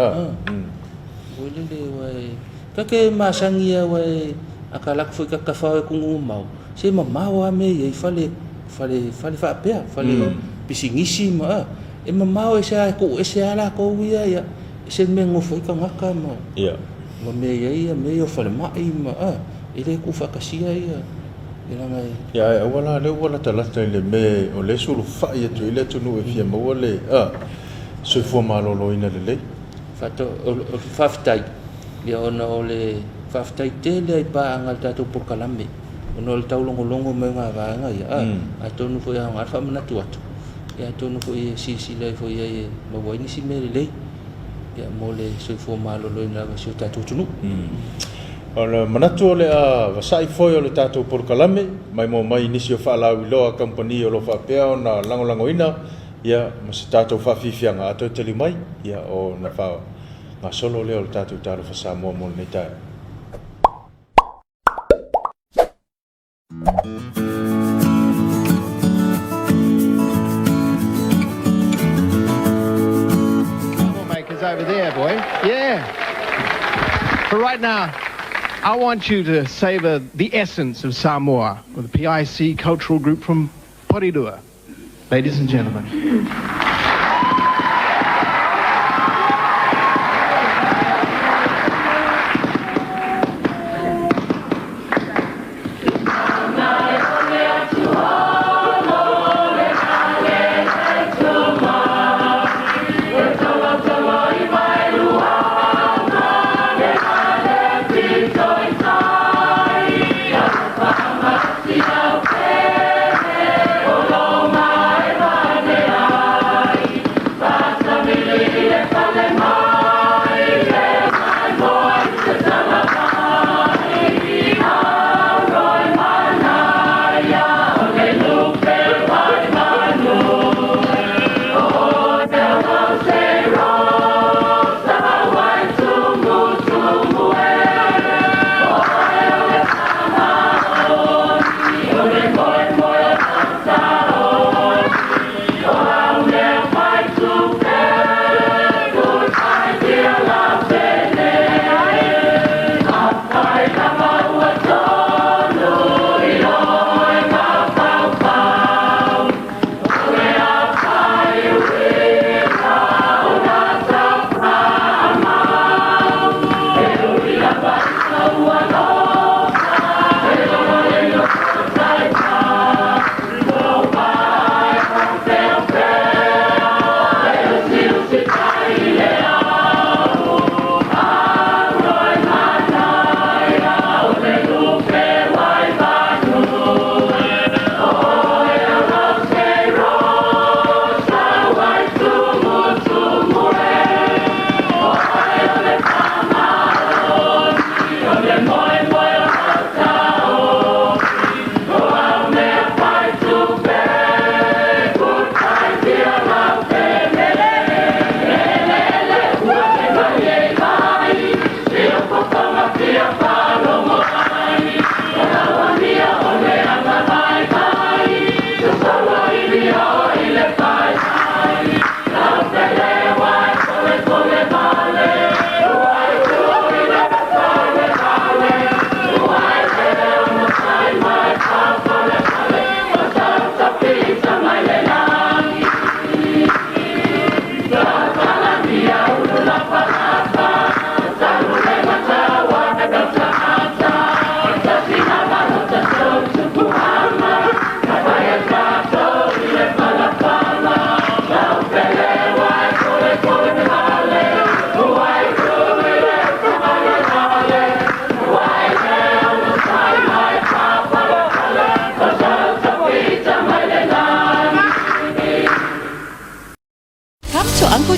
Foi lele aua e ta te masani aua e a ta alu atu foi i ta tafao i atunuu mamao, se mamao lava mea e i ai fale fale fale faapea, fale pisinisi ma e mamao ese lava e tuu ese lava latou ia, ia ese le mea e nonofo ai tagata ma ma mea e i ai mea ia o falemai ma e le tuufaatasia ia leaga e. Ia ae aua la lea ua latalata i le mea o lea e sulufai atu i ai le atunuu e fia maua le soifua maloloina lelei. Faafetai, ia ona o le faafetai tele i paaga i le tatou polokalame, ona o le taulogologo mai o nai vaega ia, atonu foi e aoga le faamanatu atu, ia atonu foi e silasila ifo i ai e maua ai nisi mea lelei ia mo le soifua maloloina lava o si o tatou atunuu. O le manatu o le a vasa'i foi o le tatou polokalame, maimoa mai i nisi o faalauiloa a kamupani o lo o faapea ona lagolagoina ia ma se tatou faafiafiaga a toe taliu mai, ia ona faagasolo lea o le tatou Talofa Samoa mo lenei taeao. Troublemakers over there, boy. Yeah. But right now, I want you to savor the essence of Samoa with the PIC Cultural Group from Porirua. Ladies and gentlemen.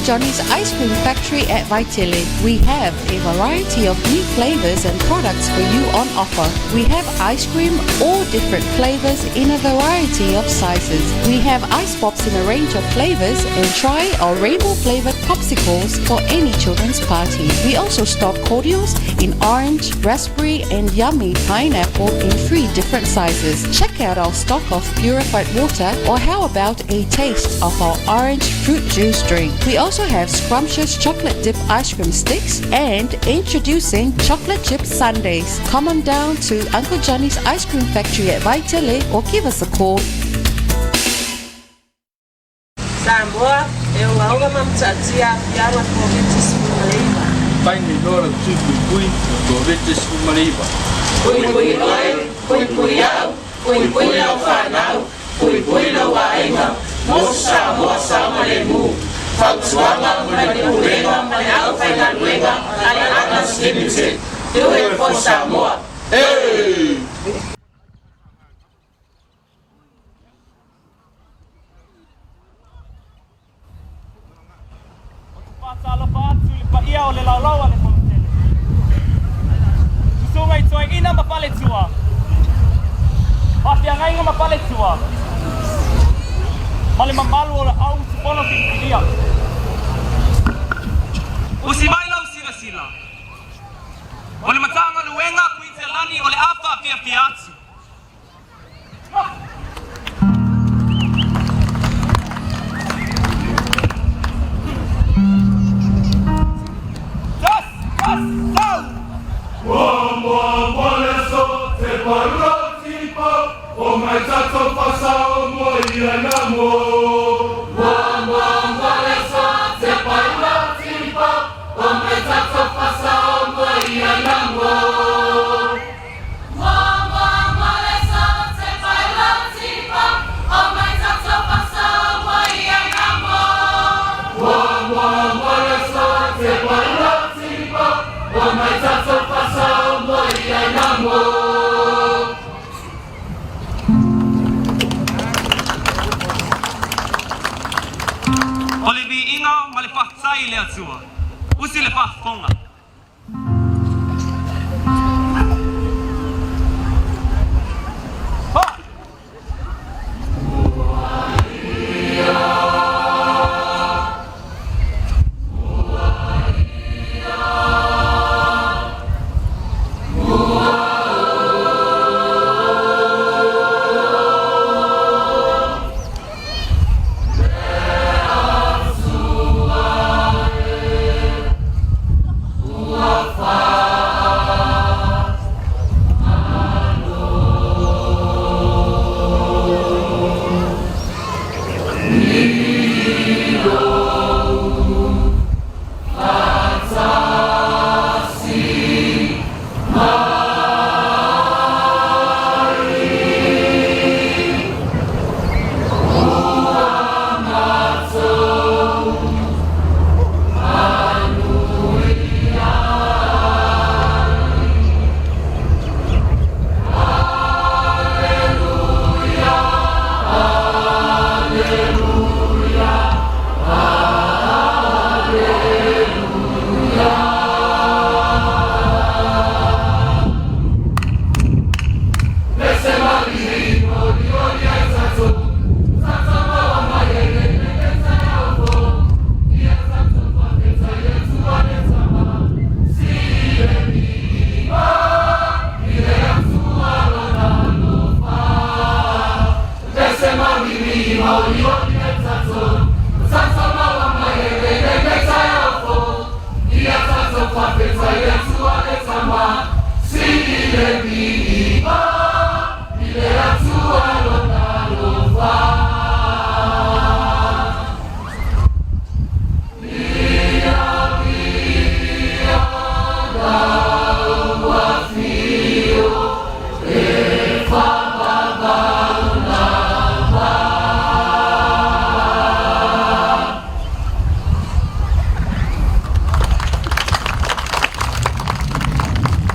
Johnny's Ice Cream Factory at Vaitele. We have a variety of new flavors and products for you on offer. We have ice cream, all different flavors in a variety of sizes. We have ice pops in a range of flavors and try our rainbow flavored popsicles for any children's party. We also stock cordials in orange, raspberry and yummy pineapple in three different sizes. Check out our stock of purified water or how about a taste of our orange fruit juice drink. We also have scrumptious chocolate dip ice cream sticks and introducing chocolate chip sundaes. Come on down to Uncle Johnny's Ice Cream Factory at Vaitele or give us a call. Samoa, e ogaoga ma mataatia aafiaga Koviti-19. Taimi loa lau Tui Puipui o Koviti-19. Puipui oe, puipui au, puipui lau fanau, puipui lou aiga, mo se Samoa saogalemu. Fautuaga mai le Pulega ma le Aufaigaluega a le Arnott's Limited. Do it for Samoa. Hey! Ou te faatalofa atu i le paia o le laolao a le Fonotele. Susuga i Toeaina ma Faletua. Faafeagaiga ma Faletua. Ma le mamalu o le au usufono filifilia. Usi mai lau silasila. O le Matagaluega a Kuitelani o le a faafiafia atu. O le viiga ma le faafetai i le Atua. Usi le faafofoga.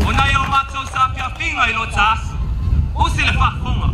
O nai o matou saafiafiga i lota aso. Usi le faafofoga.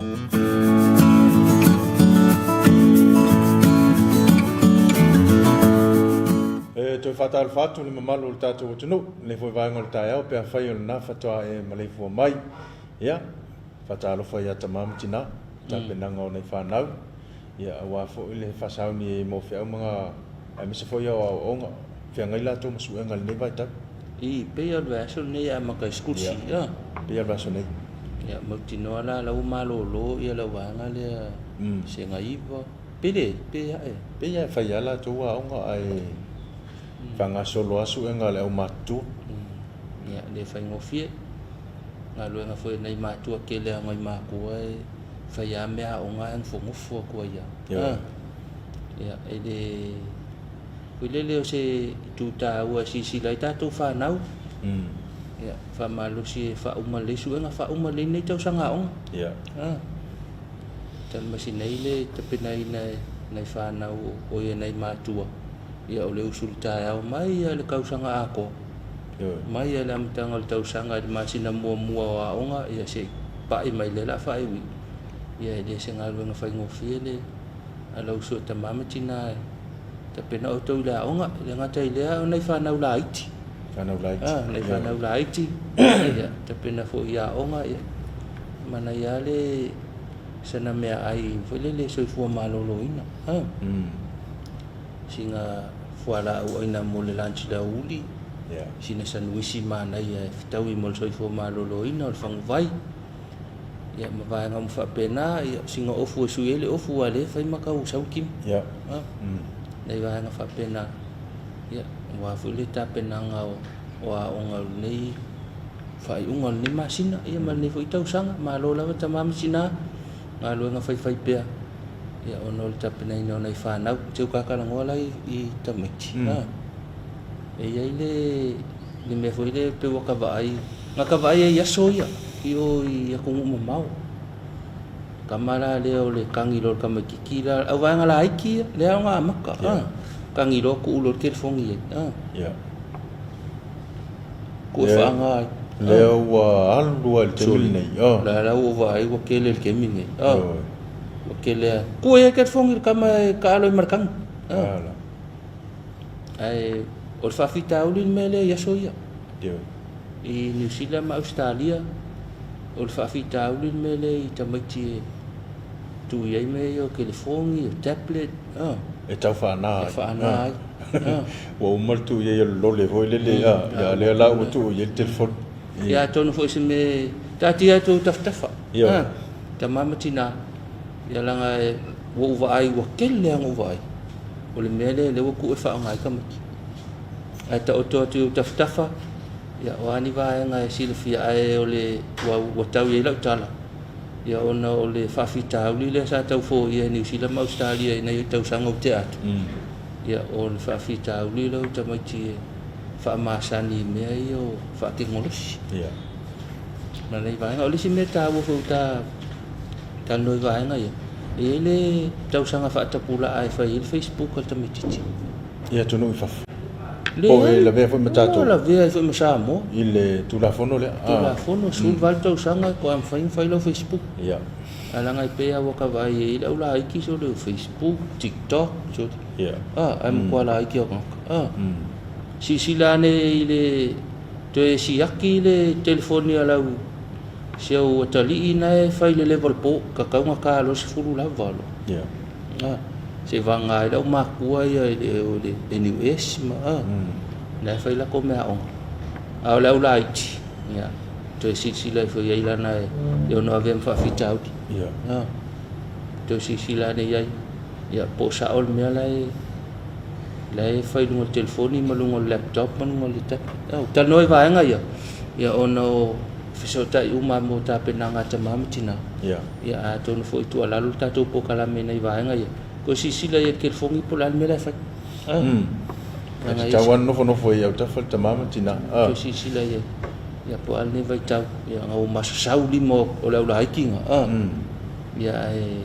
E toe faatalofa atu i le mamalu o le tatou atunuu i lenei foi vaega o le taeao pe afai o lena faatoa e maleifua mai. Ia, faatalofa ia tama ma tina, tapenaga o nai fanau, ia aua foi le faasauni mo feau ma aemaise foi o aoaoga, feagai latou ma suega i lenei vaitau. I, pei o le vaiaso lenei e amata ai sikulisi, ia. Pei o le vaiaso nei. Ia, mautinoa la, la ua malolo ia lau vaega lea Segaiva, pe le, pe ae. Pei lava e fai lava latou aoga ae faagasolo lava suega a le aumatutua. Ia, le faigofie. Galuega foi a nai matua, tele lava o nai matua e fai lava meaaoga ae nofonofo atu ai lava. Ia, e le Foi lele o se itu taua e silasila ai tatou fanau. Ia, faamalosi e faauma lelei suega, faauma lelei lenei tausaga aoga. Ia. Ah. Talu mai sinai le tapenaina e nai fanau o ia nai matua. Ia o le usu i le taeao mai lava i le tausaga atoa. Mai lava i le amataga o le tausaga i le masina muamua o aoga, ia se i pai mai lea o le a faaiuiu. Ia e le o se galuega faigofie le a lau uso e tama ma tina e tapena outou i le aoga, e le gata i lea o nai fanau laiti. Fanau laiti. Ah, nai fanau laiti, ia, tapena foi i aoga, ia, manaia lava le sana meaai foi lele soifua maloloina. Ah. Sina fualaau aina mo le lunch i le aoauli, yeah. Sina sanuisi manaia e fetaui mo le soifua maloloina, o le faguvai. Ia ma vaega uma faapena, ia sina ofu e sui ai le ofu aua o lea e fai ma tau sau le kimo. Ia. Ha? Nai vaega faapena. Ia, aua foi le tapenaga o, o aoga o lenei faaiuga o lenei masina, ia ma lenei foi tausaga. Malo lava tama ma tina, galuega faifaipea, ia ona o le tapenaina o nai fanau. Seu tatalanoa la i, i tamaiti. Ha? E i ai le le mea foi lea pei ua ta vaai, na ta vaai ai i aso ia i o i atunuu mamao. Tama la lea o le tagi loa o le tamaitiiti la, au vaega laiti ia, lea ona amata, Yeah. Tagi loa tuu loa le telefoni i ai, Yeah. Tuu e faaaga ai. Lea ua alu lava i le taimi lenei. O la la ua ou vaai ua tele i le taimi lenei. Ua tele lava. Tuu i ai le telefoni i le tama e taalo ai ma le tagi. Ae o le faafitauli le mea lea i aso ia. I Niu Sila ma Ausetalia, o le faafitauli le mea lea i tamaiti e tuu i ai mea ia o telefoni, o tablet, a. E tau faana ai. E faana ai. Ua uma le tuu i ai o le lole foi lele, a, a o lea la ua tuu i ai le telefoni. Ia atonu foi o se mea e taatia atu i ou tafatafa, tama ma tina, ia leaga ua ou vaai ua tele lava ona ou vaai. O le mea lea, lea ua tuu e faaaoga ai tamaiti. Ae taoto atu i ou tafatafa, ia, o a ni vaega e silafia, ae o le, ua, ua tau i ai lau tala, ia, ona o le faafitauli lea sa tau foia e Niu Sila ma Ausetalia i nai tausaga ua tea atu, ia, o le faafitauli lea o tamaiti e faamasani i mea ia o faatekonolosi. Yeah. Ma nai vaega. O le isi mea taua foi ua ta talanoa i vaega ia, E i ai le tausaga faatapulaa e fai ai le Facebook a le tamaitiiti. I atunuu i fafo. Po o e lavea foi ma tatou. Ua lavea ai foi ma Samoa. I le Tulafono lea. Tulafono, 18 tausaga faatoa mafai ona fai lau Facebook. Ia. Ae leaga e pei lava ua ta vaai e i ai le au laiti sole o Facebook, TikTok, sole. Ia. Ae matua laiti lava o tagata. Silasila ane i le toe siaki le telefoni a lau Si au atalii na e fai le level po, tatau na ta loa 10 lava loa. Yeah. Ah, se vanga ai lau makua ia i le, o le NUS ma ah, na e fai lako mea aoga. A o le au laiti, ia, toe silasila ifo i ai lana e, e ono avea ma faafitauli. Yeah. Ah, toe silasila ane i ai, ia, po o sao le mea la e, la e fai i luga o le telefoni ma luga o le laptop ma luga o le tablet. Ah, talanoa i vaega ia, ia ona o fesootai uma mo tapenaga a tama ma tina. Ia. Ia, atonu foi tuualalo le tatou polokalame i nai vaega ia, toe silasila i ai i le telefoni po o le a le mea la e fai. A. E tatau lava ona nofonofo i autafa le tama ma tina. Toe silasila i ai, ia po o a lenei vaitau, ia ona ua masasau lima o le aulaiti ina. A. Ia ae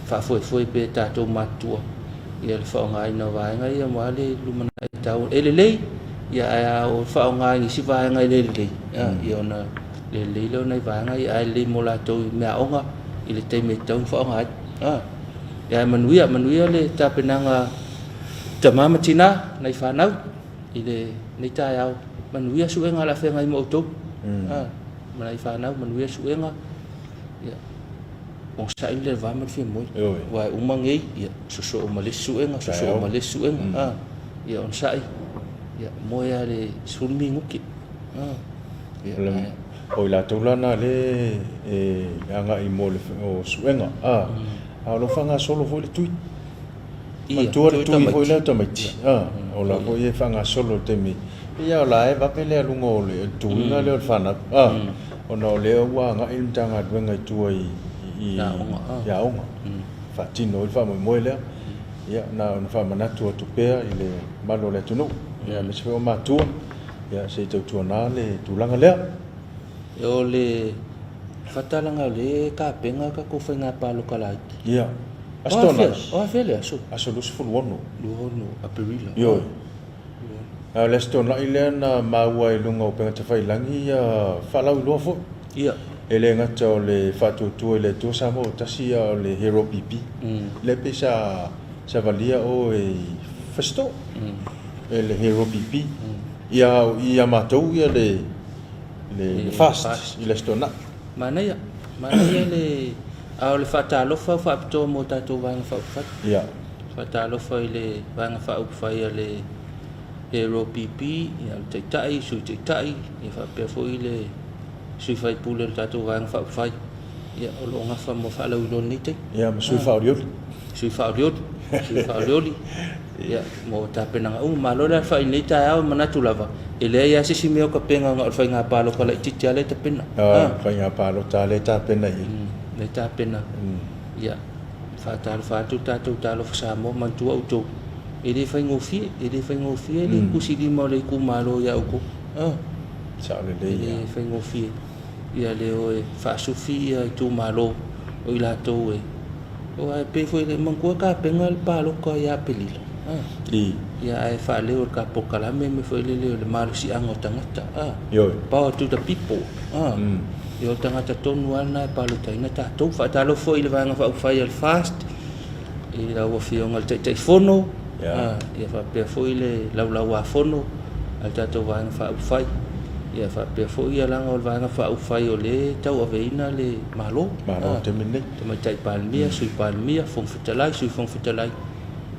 faafoefoe pea e tatou matutua ia le faaaogaina o vaega ia aua le lumanai tau e lelei, ia ae a o faaaoga i nisi vaega e le lelei, ia ona le lelei lea o nai vaega ia, ae lelei mo latou i meaaoga, i le taimi e tatau ona faaaoga ai. A, ia ae manuia, manuia le tapenaga a tama ma tina, nai fanau i lenei taeao. Manuia suega o le a feagai ma outou. A, ma nai fanau, manuia suega. Ia, onosai le va ma le fia moe. Aua e uma nei, ia, sosoo ma le isi suega, sosoo ma le isi suega. A, ia onosai, ia, moe lava i le 10 minute. A, ia, ae. O i latou la na lea e agai mo le suega, a, a o lo o faagasolo foi le tui. Manatua le tui foi lea o tamaiti, a, o la foi e faagasolo i le taimi. Ia o la e vave le aluga o le tuiga lea o le fanau, a, ona o lea ua agai le Matagaluega i tua i aoga, faatino ai le faamoemoe lea. Ia, na ona faamanatu atu pea i le mamalu o le atunuu, aemaise foi o matua, ia se i tautuana le tulaga lea. O le faatalaga o lea e tapena le tatou faiga palota laiti. Ia. Aso Toonai. O afea le aso? Aso 26. 26 Aperila. Ioe. A o le Aso Toonai lea na maua i luga o upega tafailagi ia faalauiloa foi. Ia. E le gata o le faatuatua i le Atua Samoa ua tasi a o le Hero PP. Lea pei sa savalia oe i Fasitoo e le Hero PP. Ia a o i ia matou ia le le fast i le Aso Toonai. Manaia, manaia le a o le faatalofa faapitoa mo tatou Vaega Faaupufai. Ia. Faatalofa i le Vaega Faaupufai a le Hero PP, ia le Taitai, Sui Taitai, ia faapea foi le sui faipule o le tatou Vaega Faaupufai, ia o lo o gafa mo faalauiloa i lenei taimi. Ia ma sui faaolioli. Sui faaolioli, sui faaolioli, ia mo tapenaga uma. Malo le alafai i lenei taeao, e manatu lava, e leai lava se isi mea o tapena na o le faiga palota laitiiti lava lea e tapena. Ah, faiga palota lava lea e tapena i i. Lea e tapena. Ia, faatalofa atu le tatou Talofa Samoa, manatua outou, e le faigofie, e le faigofie le tusilima o le itumalo ia outou. Ah. Sao lelei. E le faigofie. Ia le o e faasufi ia itumalo o i latou e aua e pei foi manatua tapena le palota ia Aperila. I. Ia ae faaleo e le ta polokalame mea foi lele o le malosiaga o tagata. Ioe. Power to the people. Ia o tagata tonu lava na e palotaina tatou. Faatalofa foi i le Vaega Faaupufai a le FAST i lau Afioga i le Taitaifono, ia faapea foi le Laulauafono a le tatou Vaega Faaupufai, ia faapea foi ia leaga o le Vaega Faaupufai o lea e tauaveina le Malo, Malo i le taimi lenei. Tamaitai Palemia, Sui Palemia, Fofoga Fetalai, Sui Fofoga Fetalai,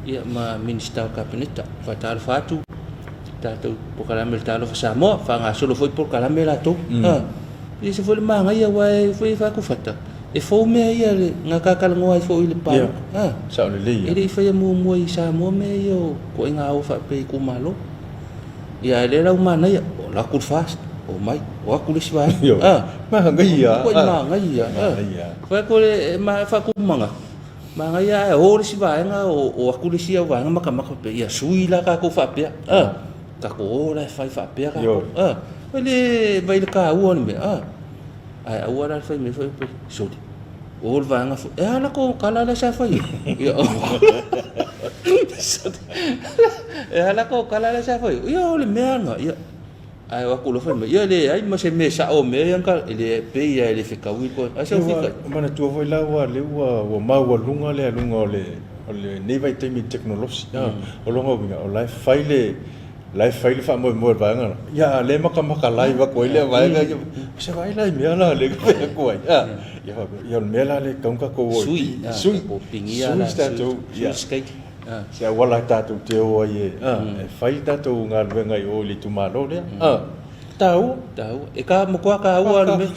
ia ma Minisita o le Kapeneta. Faatalofa atu i tatou polokalame o le Talofa Samoa, faagasolo foi polokalame latou. E ese foi le manaia aua e foi e fai atu fata, e fou mea ia na ta talanoa ai foi i le palota. Ia, sao lelei ia. E le i faia muamua i Samoa mea ia o ituaiga ao faapea i itumalo. Ia ae lea la ua manaia, o alu atu le FAST, omai, o atu le isi vaega. Ia, manaia. Ua manaia. Manaia. Fai atu le faatumana, manaia ae o le isi vaega, o atu le isi au vaega matamata faapea, ia sui la tatou faapea. Tatou o la e fai faapea tatou. Vai le vai le taua o le mea. Ae aua la le fai mai foi pe soli. O le vaega foi. E a la kou tala lea sa fai ai? Ia E a la kou tala lea sa fai ai? Ia o le mea lena. Ia ae o atu loa fai mai, ia leai ma se mea sao o mea ia na tala. E le pei lava e le fetaui le koe. Ae sau fika. Manatua foi la ua lea ua maualuga le aluga o le O lenei vaitaimi i le tekonolosi, o lona uiga, o la e fai le, la e fai le faamoemoe o le vaega lena, ia a o lea e matamata live atu ai lea vaega ia, se vaai la i mea la lea e fai atu ai, a, ia faapea, ia o le mea la lea e tatau ona tatou o e sui, sui se tatou, ia, se auala tatou te o ai e, a, e fai le tatou galuega i o i le itumalo lea, a. Taua. Taua. E ka matua taua le mea.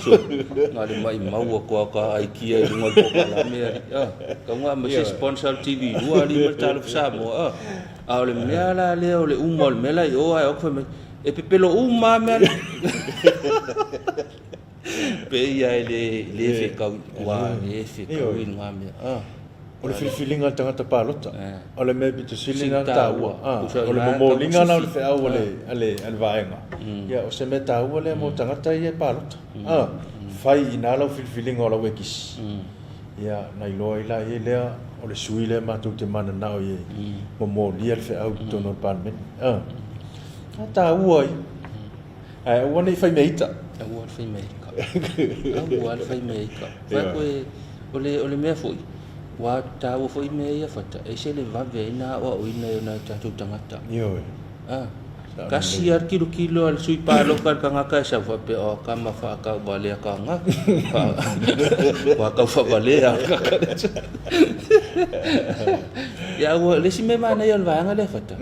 Na o le maimau atu lava ta aikia i luga o le polokalame alii. A, tatau ona aumai se sponsor o le TV2 alii ma le Talofa Samoa. A, a o le mea la lea o le uma o le mea la i o ae o atu fai mai, e pepelo uma lava mea na. Pei lava e le fetaui, ua le fetaui lena mea. A. O le filifiliga a le tagata palota, o le mea pito sili lena ona taua. O le momoliga la o le feau a le vaega, ia o se mea taua lea mo tagata ia e palota. Fai i ina lau filifiliga o lau ekisi, ia ona iloa ai laia lea o le sui lea matou te mananao i ai, momolia le feau i totonu o le Palemene. A taua ia. Ae aua ne i fai mea ita. Aua le fai mea ita. Aua le fai mea ita. Fai atu e O le, o le mea foi, ua taua foi mea ia fata, e ese le vave ai na aoaoina e nai o tatou tagata. Ioe. A, kasi lava le kilokilo a le sui paloka i le tagata e sau faapea, oh, kama faakau valea ka ga. Ua kau faavalea. Ia, ua, le isi mea manaia o le vaega lea fata,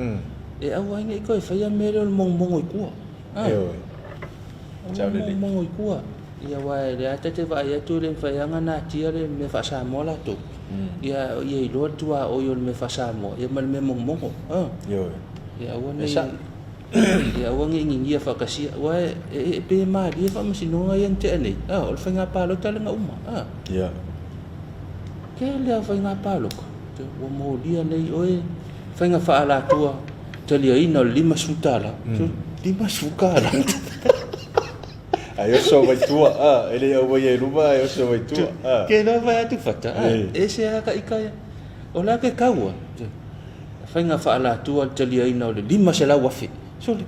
e aua ai ne i toe faia mea lea o le mogomogo i tua. A. Ioe. Aua le mogomogo i tua. Ia, aua o lea ta te vaai atu e le mafai lava ona natia le mea faa-Samoa latou. Ia, ia iloa le tuaoi o le mea faa-Samoa ia ma le mea mogomogo. A. Ioe. Ia aua ne i, ia aua ne i gigia faatasia, aua e, e, e pei e malie faamasinoga ia na tea nei. A, o le faiga palota lea na uma. A. Ia. Tele lava faiga palota ua molia nei oe faiga faaalatua taliaina o le $50. $50. Ai oso mai tua, a, e le aumaia i luma ai oso mai tua, a. Ke loa fai atu fata, a, e ese lava ka ika ia. O le a ke kaua? Faiga faaalatua le taliaina o le $500,000. Sole,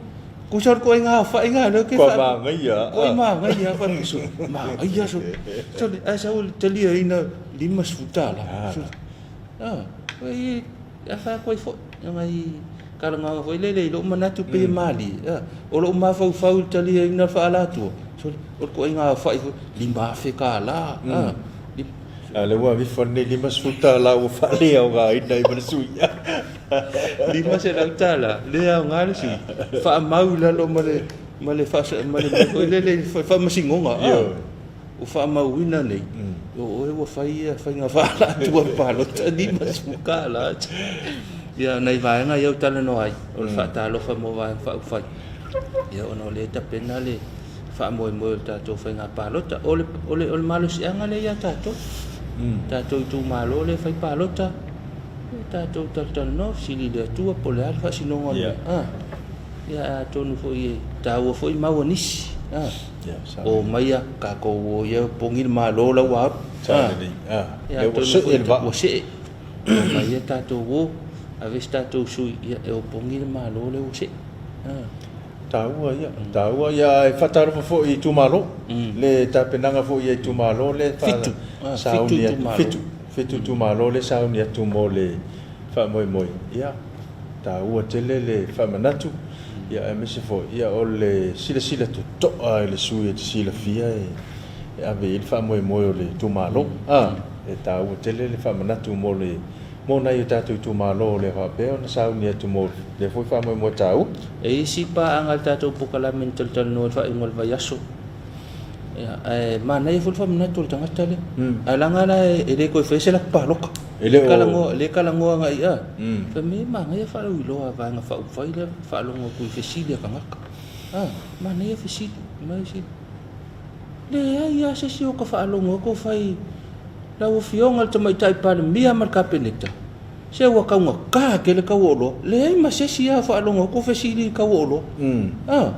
Tusa o le ituaiga aofaiga lea ou te Kua manaia. Kua manaia fa sole, manaia sole. Sole, ae sau le taliaina $50. Sole. Ah, oi a fai atu ai foi. Ngai talanoaga foi lele i lou manatu pei e malie. Ah, o lou mafaufau i le taliaina o le faaalatua. Sole, o le ituaiga aofai foi $5,000. Ah, A o lea ua avefa lenei $50 ua faaleaogaina ai ma le sui. $500 le aoga le sui. Faamau i lalo ma le ma le faasa ma le mea foi lele faamasinoga. Ioe. Ua faamauina nei, o oe ua fai ia faiga faaalatua palota $50. Ia, nai vaega ia ou talanoa ai, o le faatalofa mo Vaega Faaupufai. Ia, ona o lea e tapena le faamoemoe o le tatou faiga palota. O le, o le, o le malosiaga lea ia tatou. Tatou itumalo lea e fai palota, ia tatou talatalanoa, fesili i le Atua po o le a le faasinoga o le mea. Ah. Ia, atonu foi e taua foi mau a nisi. Ah. O maia tatou o ia pogi le Malo la ua alu. Ah. Ia, atonu foi ua see. O maia tatou o, ave se tatou sui, ia, e opogi le Malo lea ua see. Ah. Taua ia, taua ia. E faatalofa foi i itumalo, le tapenaga foi ia itumalo le Fitu, sauni atu, fitu, fitu itumalo le sauni atu mo le faamoemoe. Ia, taua tele le faamanatu, ia aemaise foi ia o le silasila totoa i le sui e te silafia e ave i ai le faamoemoe o le itumalo. E taua tele le faamanatu mo le Mo nai o tatou itumalo o lea faapea ona sauni atu mo lea foi faamoemoe taua. E i ai isi paaga a le tatou polokalame na talatalanoa i le faaiuga o le vaiaso. Ia, ae manaia foi le faamanatu o le tagata lea. Ae leaga la e le toe faia se latou palota. E le o. Talanoa, le talanoa agai a. Fai mai, e manaia faalauiloa a Vaega Faaupufai lea faalogo atu i fesili a tagata. A, manaia fesili, manaia fesili. Leai lava se isi o ka faalogo atu o fai. Lau Afioga i le Tamaitai Palemia ma le Kapeneta, se ua taugata tele tau o oloa. Leai ma se isi lava o faalogo atu o fesili i tau o oloa. A,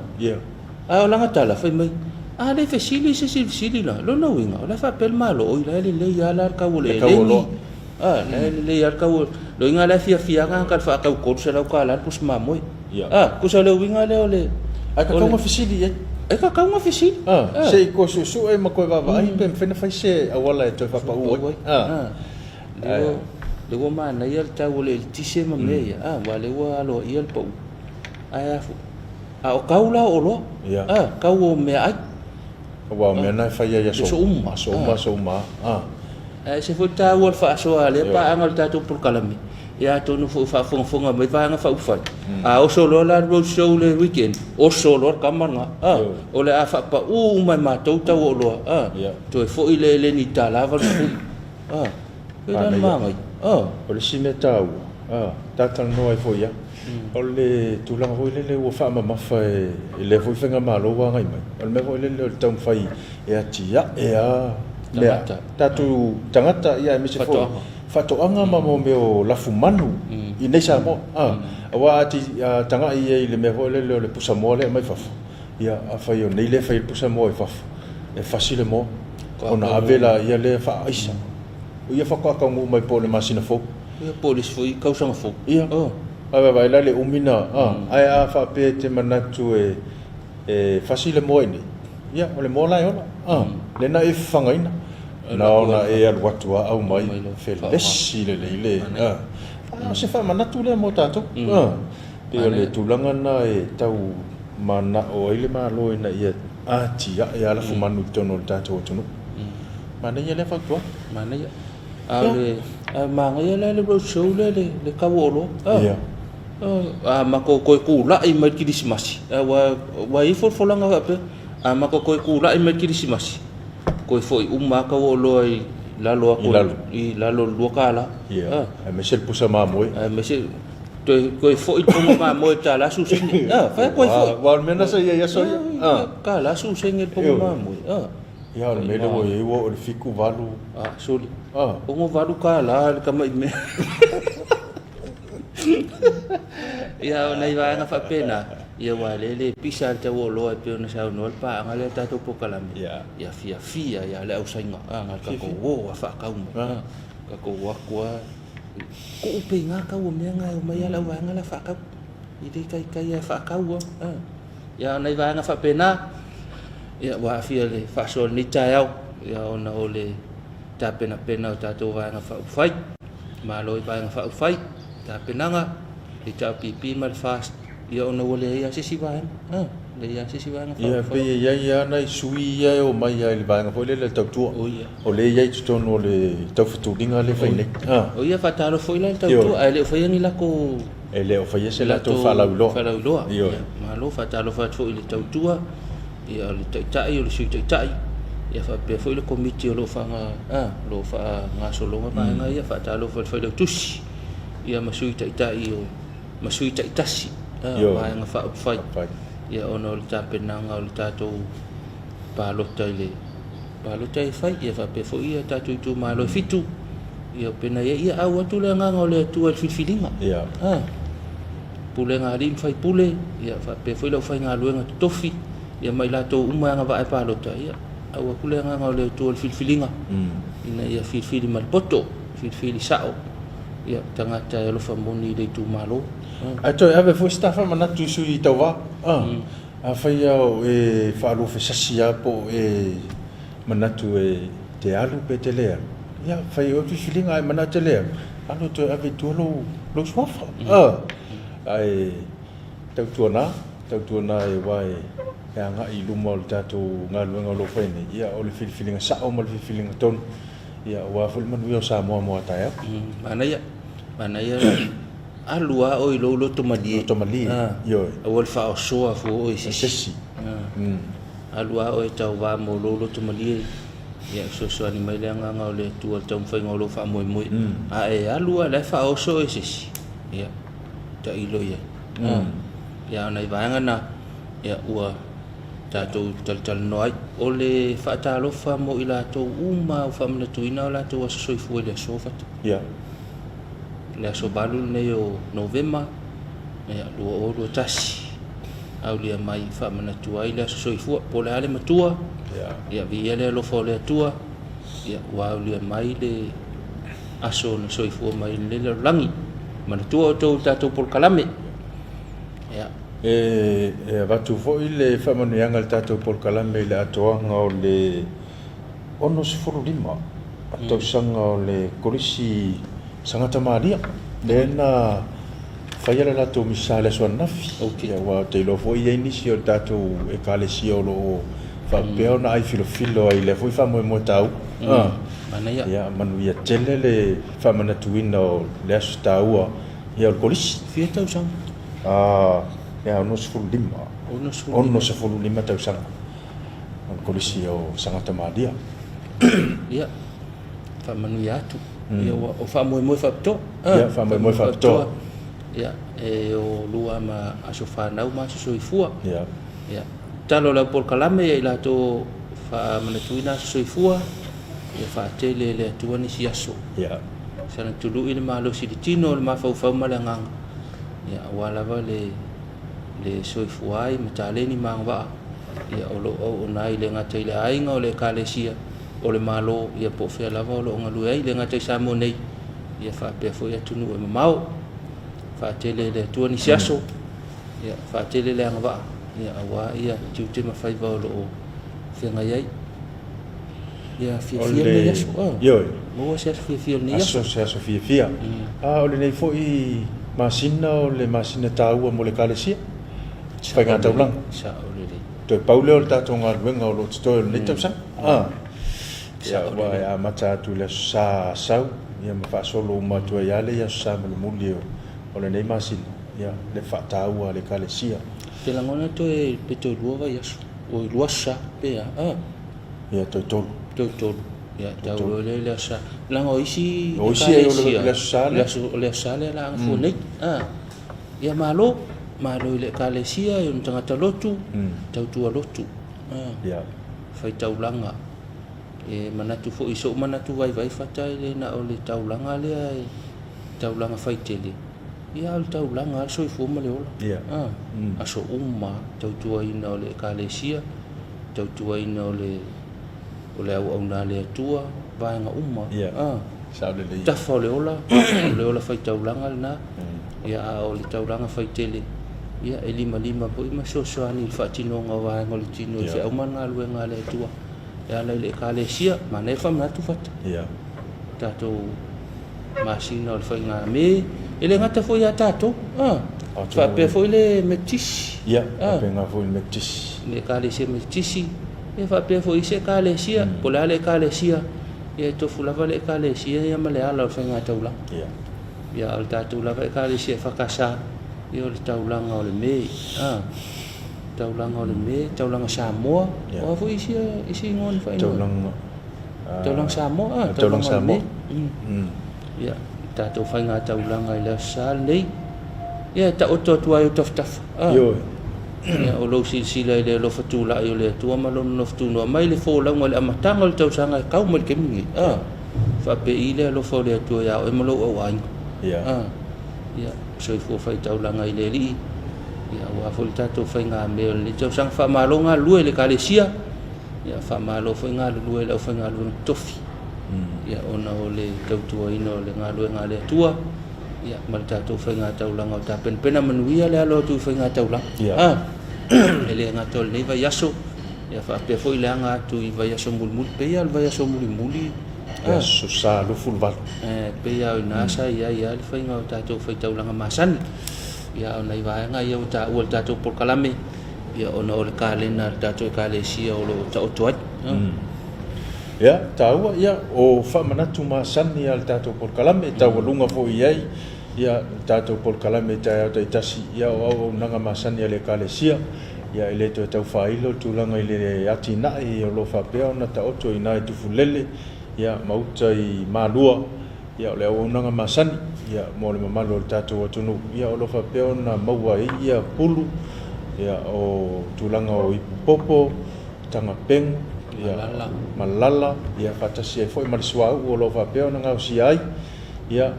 a o lana tala, fai mai, a le fesili se isi i le fesili la, lona uiga, o la e faapea le Malo, oi la e lelei lava la le tau o le eleni. A, la e lelei lava le tau o, lona uiga la e fiafia lava tagata i le faatau $300 le pusa mamoe. A, tusa o le uiga lea o le. Ae tatau ona fesili i ai. E tatau ona fesili. A, se i toe suesue ma toe vaavaai pe mafai ona fai se auala e toe faapau ai. A, lea ua manaia le tau o le eletise ma mea ia, a, aua o lea ua aloaia le pau. Ae a foi, a o tau la o oloa, a, tau o meaai. Aua o mea na e fai ai i aso uma, aso uma, aso uma. A. Ae ese foi le taua o le faasoa a lea paaga o le tatou polokalame. Ia atonu foi o faafogafoga mai Vaega Faaupufai, a oso loa la le road show le weekend, oso loa le tama lena, a, o le a faapau uma e matou tau o oloa, a, toe foi le eleni i $80, a, pei la le manaia, a. O le isi mea taua, a, talatalanoa ai foi lava, o le tulaga foi lele ua faamamafa e lea foi faigamalo ua agai mai, o le mea foi lele o le taumafai e atiae lava mea, tatou tagata aemaise foi faatoaga ma mea o lafumanu i nei Samoa. Aua a tagai i ai i le mea foi lele o le pusamoa lea e aumai fafo, ia afai o nei lea e fai ai le pusamoa i fafo, e fasi le moa ona ave laia lea faaaisa. O ia faatoa taunuu mai po o le masina fou. Ia po o le isi foi tausaga fou. Ia. Ae vaavaai la le umi na, ae a faapea e te manatu e fasi le moa i inei, ia o le moa la e ola, lena e fafagaina. Na ona e alu atu a aumai felesi lelei le a o se faamanatu lea mo tatou a pei o le tulaga lena e tau manao ai le Malo ina ia atiae a lafumanu i totonu o le tatou atunuu. Manaia lea fautuaga. Manaia. A o le a manaia la le road show lea le le tau o oloa. Ia. A matou toe tulai mai le kilisimasi, aua ua i ai folafolaga faapea, a matou toe tulai mai le kilisimasi, toe foi uma lava tau o oloa i lalo atu i lalo o le $2. Ia, aemaise le pusa mamoe. Aemaise toe toe foi le poga mamoe i le $1.10. A, fai atu ai foi. Aua o le mea lena sa i ai i aso ia. $1.10 le poga mamoe. Ia, o le mea lea ua i ai ua oo i le 7, 8. A, soli. $68 le tamai mea. Ia, o nai vaega faapena, ia aua o lea e le pisa le tau o oloa e pei ona saunoa le paaga lea i le tatou polokalame, ia fiafia ia le ausaiga, a, na o le tatou o lava faatau mai, a, tatou o atu lava, tuu pea i ina tau o mea na e omai lava le auvaega la e faatau, e le taitai lava e faatau lava, a. Ia, o nai vaega faapena, ia ua aafia i le faasoa i lenei taeao, ia ona o le tapenapena o tatou Vaega Faaupufai. Malo i Vaega Faaupufai, tapenaga, HRPP ma le FAST, ia ona ua leai lava se isi vaega. A, leai lava se isi Vaega Ia, Faaupufai. pei e i ai lava nai sui ia e omai lava i le vaega foi lele o le tautua. O ia. O lea e i ai i totonu o le taufutuliga lea e fai nei. A. O ia, faatalofa foi la i le tautua, ae le o faia ni latou E le o faia se latou faalauiloa. Faalauiloa. Ioe. Ia, malo, faatalofa atu foi i le tautua. Ia, o le Taitai, o le Sui Taitai, ia faapea foi le Komiti o lo o faaga, a, o lo o faagasologa vaega ia. Faatalofa i le Failautusi, ia ma Sui Taitai o, ma Sui taitasi, a, o Vaega Faaupufai, ia ona o le tapenaga o le tatou palota i le palota e fai, ia faapea foi ia tatou itumalo e fitu, ia o pena ia, ia au atu le agaga o le Atua i le filifiliga. Ia. A. Pulega a alii ma faipule, ia faapea foi le aufaigaluega totofi, ia ma i latou uma e agavaa e palota, ia au atu le agaga o le Atua i le filifiliga, ina ia filifili ma le poto, filifili sao, ia tagata e alofa moni i le itumalo. Ae toe ave foi se tafa manatu i sui tauva. Afai lava o e faaluafesasi lava po o e manatu e te alu pe te le alu, ia fai oe filifiliga ae manatu e te le alu, alu e toe ave i tua lou, lou suafa. Ae tautuana, tautuana aua e agai i luma o le tatou galuega o lo o fai nei, ia o le filifiliga sao ma le filifiliga tonu, ia aua foi le manuia o Samoa mo a taeao. Manaia, manaia Alu lava oe i lou loto malie. Loto malie, ioe. Aua le faaosoa fua oe i se isi. Se isi. Alu lava oe e tauva mo lou loto malie, ia fesoasoani mai le Agaga o le Atua i le taumafaiga o lou faamoemoe. A e alu lava o la e faaoso oe i se isi, ia, tailo i ai. Ia, a o nai vaega na, ia, ua tatou talatalanoa ai. O le faatalofa mo i latou uma ua faamanatuina o latou aso soifua i le aso, Fata. Ia. Le aso 8 lenei o Novema 2021, aulia mai faamanatu ai le aso soifua, po o le a le matua, ia viia le alofa o le Atua, ia ua aulia mai le aso na soifua mai i lenei lalolagi. Manatua outou i le tatou polokalame. Ia. E avatu foi le faamanuiaga i le tatou polokalame i le atoaga o le 65 tausaga o le Kolisi Sagata Malia, lea na faia le latou misa i le aso ananafi. Okay. Aua ou te iloa foi e i ai nisi o le tatou Ekalesia o lo o faapea ona ai filofilo ai i lea foi faamoemoe taua. Manaia. Ia, manuia tele le faamanatuina o le aso taua ia o le Kolisi. Fia tausaga? Ia, 65. 65 tausaga. O le Kolisi o Sagata Malia. Ia, faamanuia atu. Ia, ua, o faamoemoe faapitoa. Ia, faamoemoe faapitoa. Ia, e o lua ma aso fanau ma aso soifua. Ia. Ia, tatalo i le au polokalame ia i latou faamanatuina aso soifua, ia faatele e le Atua nisi aso. Ia. Sana tului le malosi i le tino, le mafaufau ma le agaga. Ia, aua lava le le soifua ai ma taleni ma agavaa ia o lo o auauna ai, e le gata i le aiga, o le Ekalesia, o le Malo, ia po o fea lava o lo o galue ai, e le gata i Samoa nei, ia faapea foi atunuu e mamao. Faatele e le Atua nisi aso, ia faatele le agavaa, ia aua ia tiute ma faiva o lo o feagai ai. Ia, fiafia lenei aso. Ioe. Maua se aso fiafia o lenei aso. Se aso fiafia. A o lenei foi masina o le masina taua mo le Ekalesia, faigataulaga. Sao lelei. Toe pau lea o le tatou galuega o lo o totoe o lenei tausaga. Ia, aua e amata atu i le Aso Sa Asau, ia ma faasolo uma atu ai lava le Aso Sa mulimuli o lenei masina, ia, le faataua a le Ekalesia. Te lagona toe pe toe lua vaiaso, oi lua aso sa, pe a? A. Ia, toe tolu. Toe tolu. Ia, tau loa lea i le Aso Sa. Leaga o isi O isi o le Aso Sa lea. O le Aso Sa lea la gafua nei. A. Ia, malo. Malo i le Ekalesia, i ona tagata lotu, tautua lotu. A. Ia. Faitaulaga. E manatu foi i sou manatu vaivai fata e le na o le taulaga lea e taulaga faitele, ia a o le taulaga lava le soifua ma le ola. Ia. A, aso uma lava, tautuaina o le Ekalesia, tautuaina o le o le auauna a le Atua, vaega uma. Ia. A, Sao lelei. tafa o le ola, o le ola faitaulaga lena, ia a o le taulaga faitele, ia e limalima foi ma fesoasoani i le faatinoga o vaega o le tino i feau ma le galuega a le Atua. E ala i le Ekalesia, manaia le faamanatu fata. Ia. Tatou masina o le faiga me, e le gata foi ia tatou. Ah, faapea foi le Metotisi. Ia, faapena foi le Metotisi. Le Ekalesia Metotisi, ia faapea foi isi Ekalesia, po o le a le Ekalesia, ia e tofu lava le Ekalesia ia ma le ala o le faiga taulaga. Ia. Ia, o le tatou lava Ekalesia EFKS, ia o le taulaga o le me. Ah. Taulaga o le me, taulaga Samoa, o a foi isi isi igoa na faaigoa? Taulaga Taulaga Samoa, ah, Taulaga Samoa. Ia, tatou faiga taulaga i le Aso Sa lenei. Ia, e taoto atu ai o tafatafa. Ah. Ioe. Ia, o lou silasila i le alofa tulai o le Atua ma lona nofo tunoa mai le folauga i le amataga o le tausaga e kau mai le taimi lenei. Ah. Faapei le alofa o le Atua ia oe ma lou auaiga. Ia. Ah. Ia, soifua faitaulaga i le Alii, ia, aua foi le tatou faigamea o lenei tausaga. Faamalo galulue i le Ekalesia, ia, faamalo foi galulue i le aufaigaluega totofi, ia, ona o le tautuaina o le galuega a le Atua, ia, ma le tatou faigataulaga o tapenapena manuia le alo atu i faigataulaga. Ia. Ah, e le gata o lenei vaiaso, ia, faapea foi le aga atu i vaiaso mulimuli, pei lava o le vaiaso mulimuli, Le Aso Sa 28. E pei lava o ina sa i ai lava le faiga o tatou faitaulaga masani. Ia, a o nai vaega ia ua taua i le tatou polokalame, ia, ona o le kalena a le tatou Ekalesia o lo o taoto ai. Ia, taua, ia, o faamanatu masani a le tatou polokalame, e taualuga foi i ai, ia, le tatou polokalame i taeao taitasi, ia, o auaunaga masani a le Ekalesia, ia, e le toe tau faailo le tulaga i le atinae o lo o faapea ona taoto i ina i Tufulele, ia, ma uta i Malua, ia, o le auaunaga masani, ia, mo le mamalu o le tatou atunuu, ia, o lo o faapea ona maua ai, ia, pulu, ia, o tulaga o ipu popo, taga pegu, ia, malala, ia, faatasi ai foi ma le suauu o lo o faapea ona gaosia ai, ia,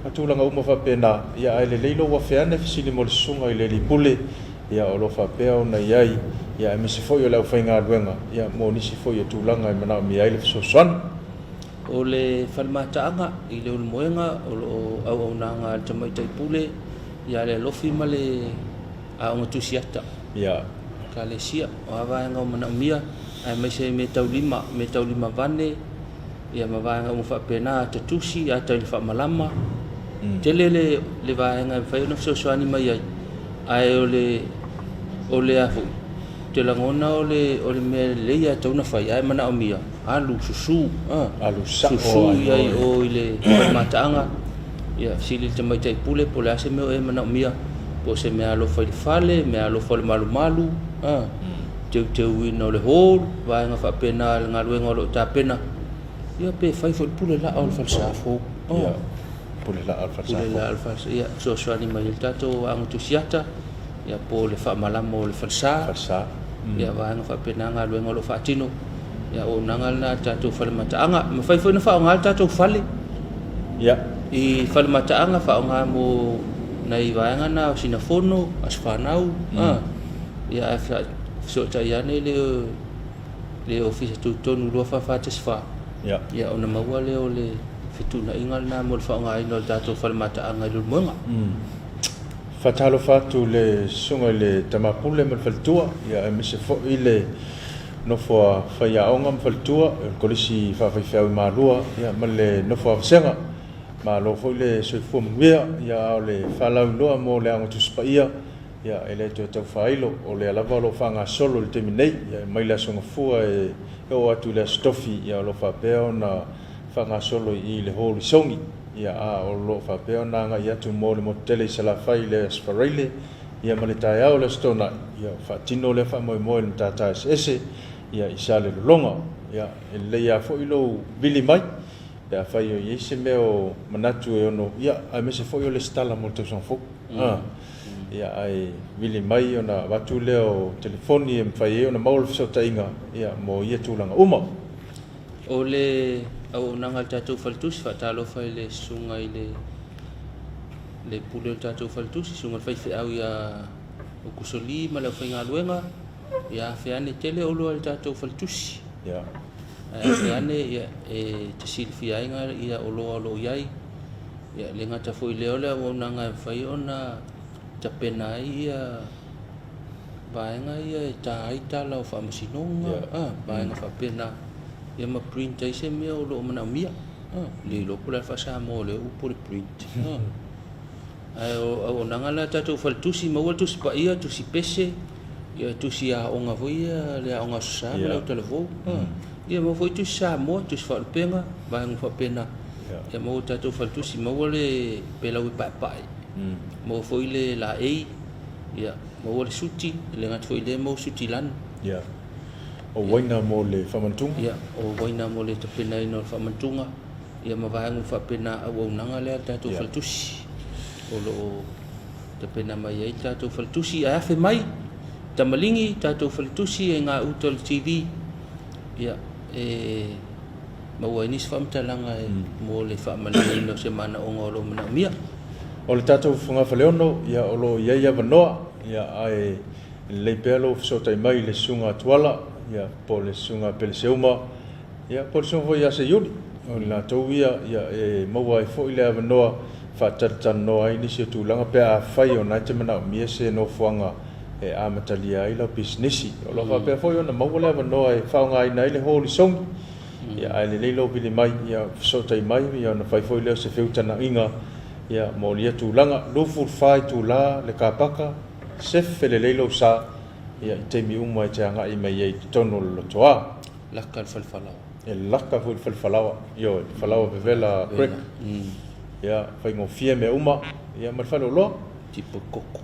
ma tulaga uma faapena, ia, ae lelei lou afe ane fesili mo le susuga i le alii pule, ia, o lo o faapea ona i ai, ia, aemaise foi o le aufaigaluega, ia, mo nisi foi o tulaga e manaomia ai le fesoasoani. O le fale mataaga i Leulumoega o lo o auaunaga a le Tamaitai Pule ia le Alofi ma le Aoga Tusiata. Ia. Ekalesia, o a vaega o manaomia, aemaise mea taulima, mea taulima vane, ia ma vaega uma faapena, ata tusi, ata i le faamalama. Tele le, le vaega e mafai ona fesoasoani mai ai, ae o le, o le a foi, ou te lagona o le, o le mea lelei lava e tatau ona fai, ae manaomia, alu, susu, a, Alu sao susu ai i ai oe. o i le fale mataaga, ia, fesili i le tamaitai pule po o le a se mea o e manaomia, po o se meaalofa i le fale, meaalofa o le malumalu, a, teuteuina o le hall, vaega faapena i le galuega o lo o tapena, ia pe fai foi le pule laa o le falesa fou. Ia, pule laa o le falesa fou. Pule laa o le falesa, ia, fesoasoani mai ai le tatou aoga tusiata, ia po o le faamalama o le falesa. Falesa. Ia, vaega faapena galuega o lo o faatino. Ia, auaunaga lena a le tatou fale mataaga. E mafai foi ona faaaoga le tatou fale. Ia. I fale mataaga, faaaoga mo nai vaega na o sina fono, aso fanau, a. Ia ae fesootai ane le le Ofisa Tutotonu 2414, Ia. ia ona maua lea o le fetuunaiga lena mo le faaaogaina o le tatou fale mataaga i Leulumoega. Faatalofa atu i le Susuga i le Tama Pule ma le Faletua, ia aemaise foi le nofo a faiaoga ma faletua, o le Kolisi Faafaifeau i Malua, ia, ma le nofo a vasega. Malo foi le soifua manuia, ia, a o le faalauiloa mo le Aoga Tusi Paia, ia, e le toe tau faailo, o lea lava o lo o faagasolo i le taimi nei, ia, e mai le Aso Gafua e oo atu i le Aso Tofi, ia, o lo o faapea ona faagasolo i i le Hall i Sogi, ia, a o lo o faapea ona agai atu mo le motu tele i Salafai i le Aso Faraile, ia, ma le taeao o le Aso Toonai, ia, faatino lea faamoemoe i le matata eseese, ia, i Salelologa. Ia, e lelei lava foi lou vili mai, pe afai o i ai se mea o manatu e ono, ia, aemaise foi o lesitala mo le tausaga fou. A, ia, ae vili mai ona avatu lea o telefoni e mafai ai ona maua le fesootaiga, ia, mo ia tulaga uma. O le auaunaga a le tatou faletusi, faatalofa i le susuga i le le pule o le tatou faletusi, susuga i le faifeau ia Okusoli ma le aufaigaluega, ia afe ane tele oloa i le tatou faletusi. Ia. Ae afe ane ia, e te silafia ai ia oloa o lo o i ai. Ia, le gata foi i lea o le auaunaga e mafai ona tapena ai ia vaega ia e ta ai tala o faamasinoga, yeah. Vaega faapena, ia ma print ai se mea o lo o manaomia. Le iloa po o le a le faa-Samoa o lea upu o le print. Ae o auaunaga la tatou faletusi, maua le tusi paia, tusi pese, ia tusi aoga foi ia, le aoga Aso Sa ma le autalavou. Ia maua foi tusi Samoa, tusi faalupega, vaega faapena. Ia maua tatou faletusi, maua le pelau e paepae, maua foi le laei, ia maua le suti, e le gata foi i lea, maua suti lanu. Ia. O uaina mo le faamantuga. Ia, o uaina mo le tapenaina o le faamantuga. Ia ma vaega uma faapena auaunaga lea a le tatou faletusi o lo o tapena mai ai le tatou faletusi. Ae afe mai tamaligi tatou faletusi e gauta o le TV ia e maua ai nisi faamatalaga e mo le faamalieina o se manaoga o lo o manaomia. O le tatou fogafaleono, ia o lo o i ai avanoa, ia ae lelei pea lou fesootai mai i le Susuga a Tuala, ia po o le Susuga a Peleseuma, Ia, po o le susuga foi ia Seiuli, o i latou ia, ia e maua ai foi le avanoa e faatalatalanoa ai nisi o tulaga pe afai o na e te manaomia se nofoaga e amatalia ai lau pisinisi. O lo o faapea foi ona maua le avanoa e faaaogaina ai le hall i Sogi, ia ae lelei lou vili mai, ia fesootai mai, ia ona fai foi lea o se feutana'iga, ia mo ia tulaga. 24 itula le kapaka, sefe lelei lou sa, ia i taimi uma e te aga'i mai ai i totonu o le lotoa. Laka le falefalaoa. E laka foi le falefalaoa. Ioe, falaoa vevela crack. Ia, faigofie mea uma. Ia, ma le faleoloa. Tipo koko.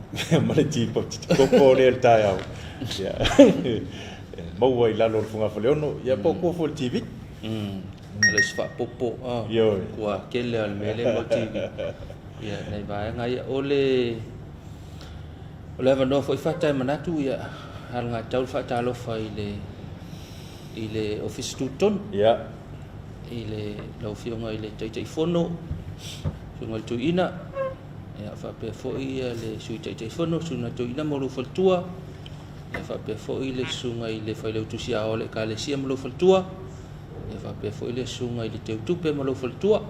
Ma le tipo koko lea i le taeao. Ia, e maua i lalo o le fogafaleono. Ia, po o tua foi i le TV. O le isi faapopo, Ioe. Ua tele lava le mea lea mo le TV. Ia, nai vaega ia. O le O le avanoa foi Fata e manatu ia alagatatau le faatalofa i le i le Ofisa Tutotonu. Ia. I le lau Afioga i le Taitaifono, Susuga i le Toeaina, ia faapea foi ia le Sui Taitaifono, Susuga i le Toeaina ma lou faletua, ia faapea foi le Susuga i le Failautusi Aoao o le Ekalesia ma lou faletua, ia faapea foi le Susuga i le Teutupe ma lou faletua,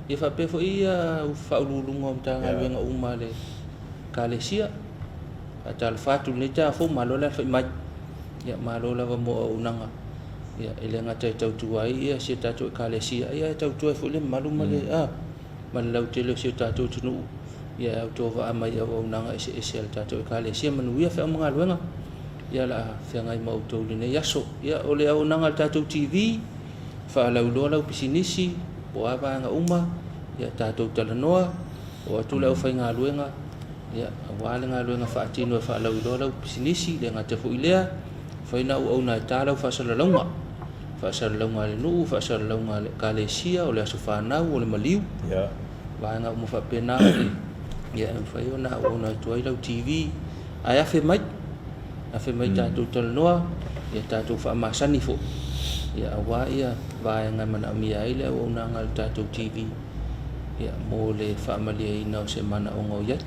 ia faapea foi ia Faauluuluga o Matagaluega uma a le Ekalesia. Faatalofa atu i lenei taeao fou, malo le alafai mai. Ia, malo lava mo auaunaga. Ia, e le gata e tautua ai ia si a tatou Ekalesia, ia e tautua ai foi le mamalu ma le, a, ma le lautele o si o tatou atunuu. Ia e autovaa mai i auaunaga eseese a le tatou Ekalesia. Manuia feau ma galuega. Ia, o le a feagai ma outou i lenei aso. Ia, o le auaunaga a le tatou TV, faalauiloa lau pisinisi, po o a vaega uma, ia tatou talanoa, oo atu le aufaigaluega, ia, aua le galuega faatino e faalauiloa lau pisinisi, le gata foi i lea, fai na auauna e ta lau faasalalauga, faasalalauga a le nuu, faasalalauga a le ekalesia, o le aso fanau, o le maliu, yeah. Vaega uma faapena, ia, e mafai ona auauna atu ai lau TV, ae afe mai, afe mai tatou talanoa, ia tatou faamasani foi, ia, aua ia vaega e manaomia ai le auaunaga a le tatou TV. Ia, mo le faamalieina o se manaoga o i ai.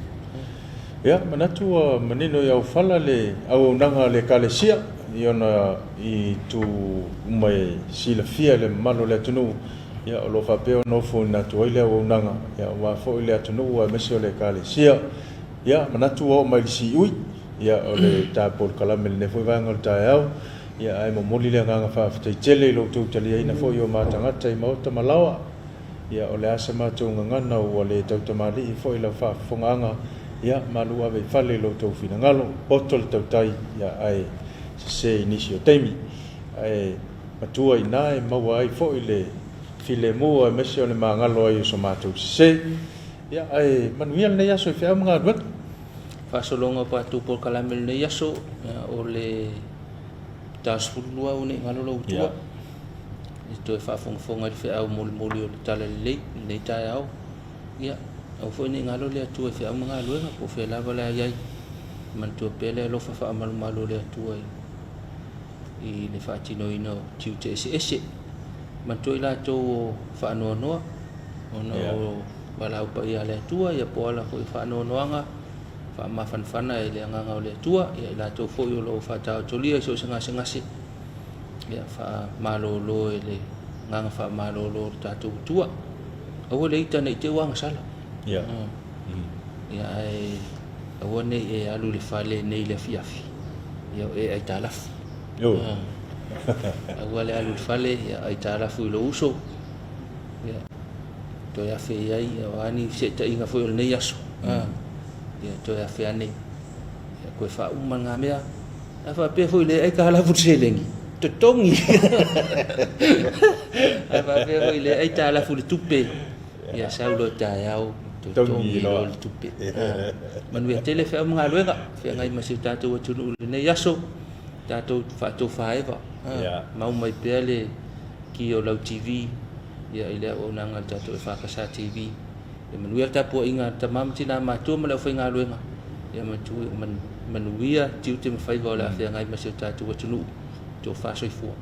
Ia, manatu ua manino i Aufala le auaunaga a le Ekalesia i ona itu uma e silafia e le mamalu o le atunuu, ia, o lo o faapea ona ofoina atu ai le auaunaga, ia, aua foi le atunuu aemaise o le Ekalesia. Ia, manatu ua oo mai i le siui, ia, o le ta polokalame i lenei foi vaega o le taeao. Ia, ae momoli le agaga faafetai tele i lo outou taliaina foi o ma tagata i maota ma laoa. Ia, o le a sa matou gagana ua le tautamalii foi lau faafofogaaga, ia, malu ave i fale i lo outou finagalo, poto le tautai, ia, ae sese i nisi o taimi. Ae matua i ina e maua ai foi le filemu aemaise o le magalo ai o so matou sese. Ia, ae manuia lenei aso i feau ma galuega. Faasologa o patou polokalame i lenei aso, ia, o le ta 12 ua nei galo lou tua. E toe faafogafoga i le feau molimoli o le Talalelei i lenei taeao. Ia, aua foi ne i galo le Atua i feau ma galuega, po o fea lava le a i ai. Manatua pea le alofa faamalumalu o le Atua i le faatinoina o tiute eseese. Manatua i latou o faanoanoa ona o valaau paia a le Atua, ia po o ala foi o faanoanoaga, faamafanafana i le agaga o le Atua, ia i latou foi o lo o faataotolia i so o se gasegase, ia faamalolo e le agaga faamalolo o le tatou Atua. Aua le ita ne i te i ua agasala. Ia. Ia ae aua ne i e alu i le fale nei i le afiafi, ia o e aitalafu. Aua le alu i le fale, ia aitalafu i lou uso, ia toe afe i ai, o a ni feseetaiga foi o lenei aso, ia toe afe ane, ia toe faauma lena mea. A faapea foi le aitalafu le seleni, totogi. A faapea foi le aitalafu le tupe, ia sau loa taeao, totogi loa le tupe. Manuia tele feau ma galuega, feagai ma si o tatou atunuu i lenei aso, tatou faatofaeva, mau mai pea le ki o lau TV, ia i le auaunaga a le tatou EFKS TV. Ia manuia le tapuaiga a tama ma tina matua ma le aufaigaluega, ia manuia tiute ma faiva o le a feagai ma si o tatou atunuu. Tofa soifua.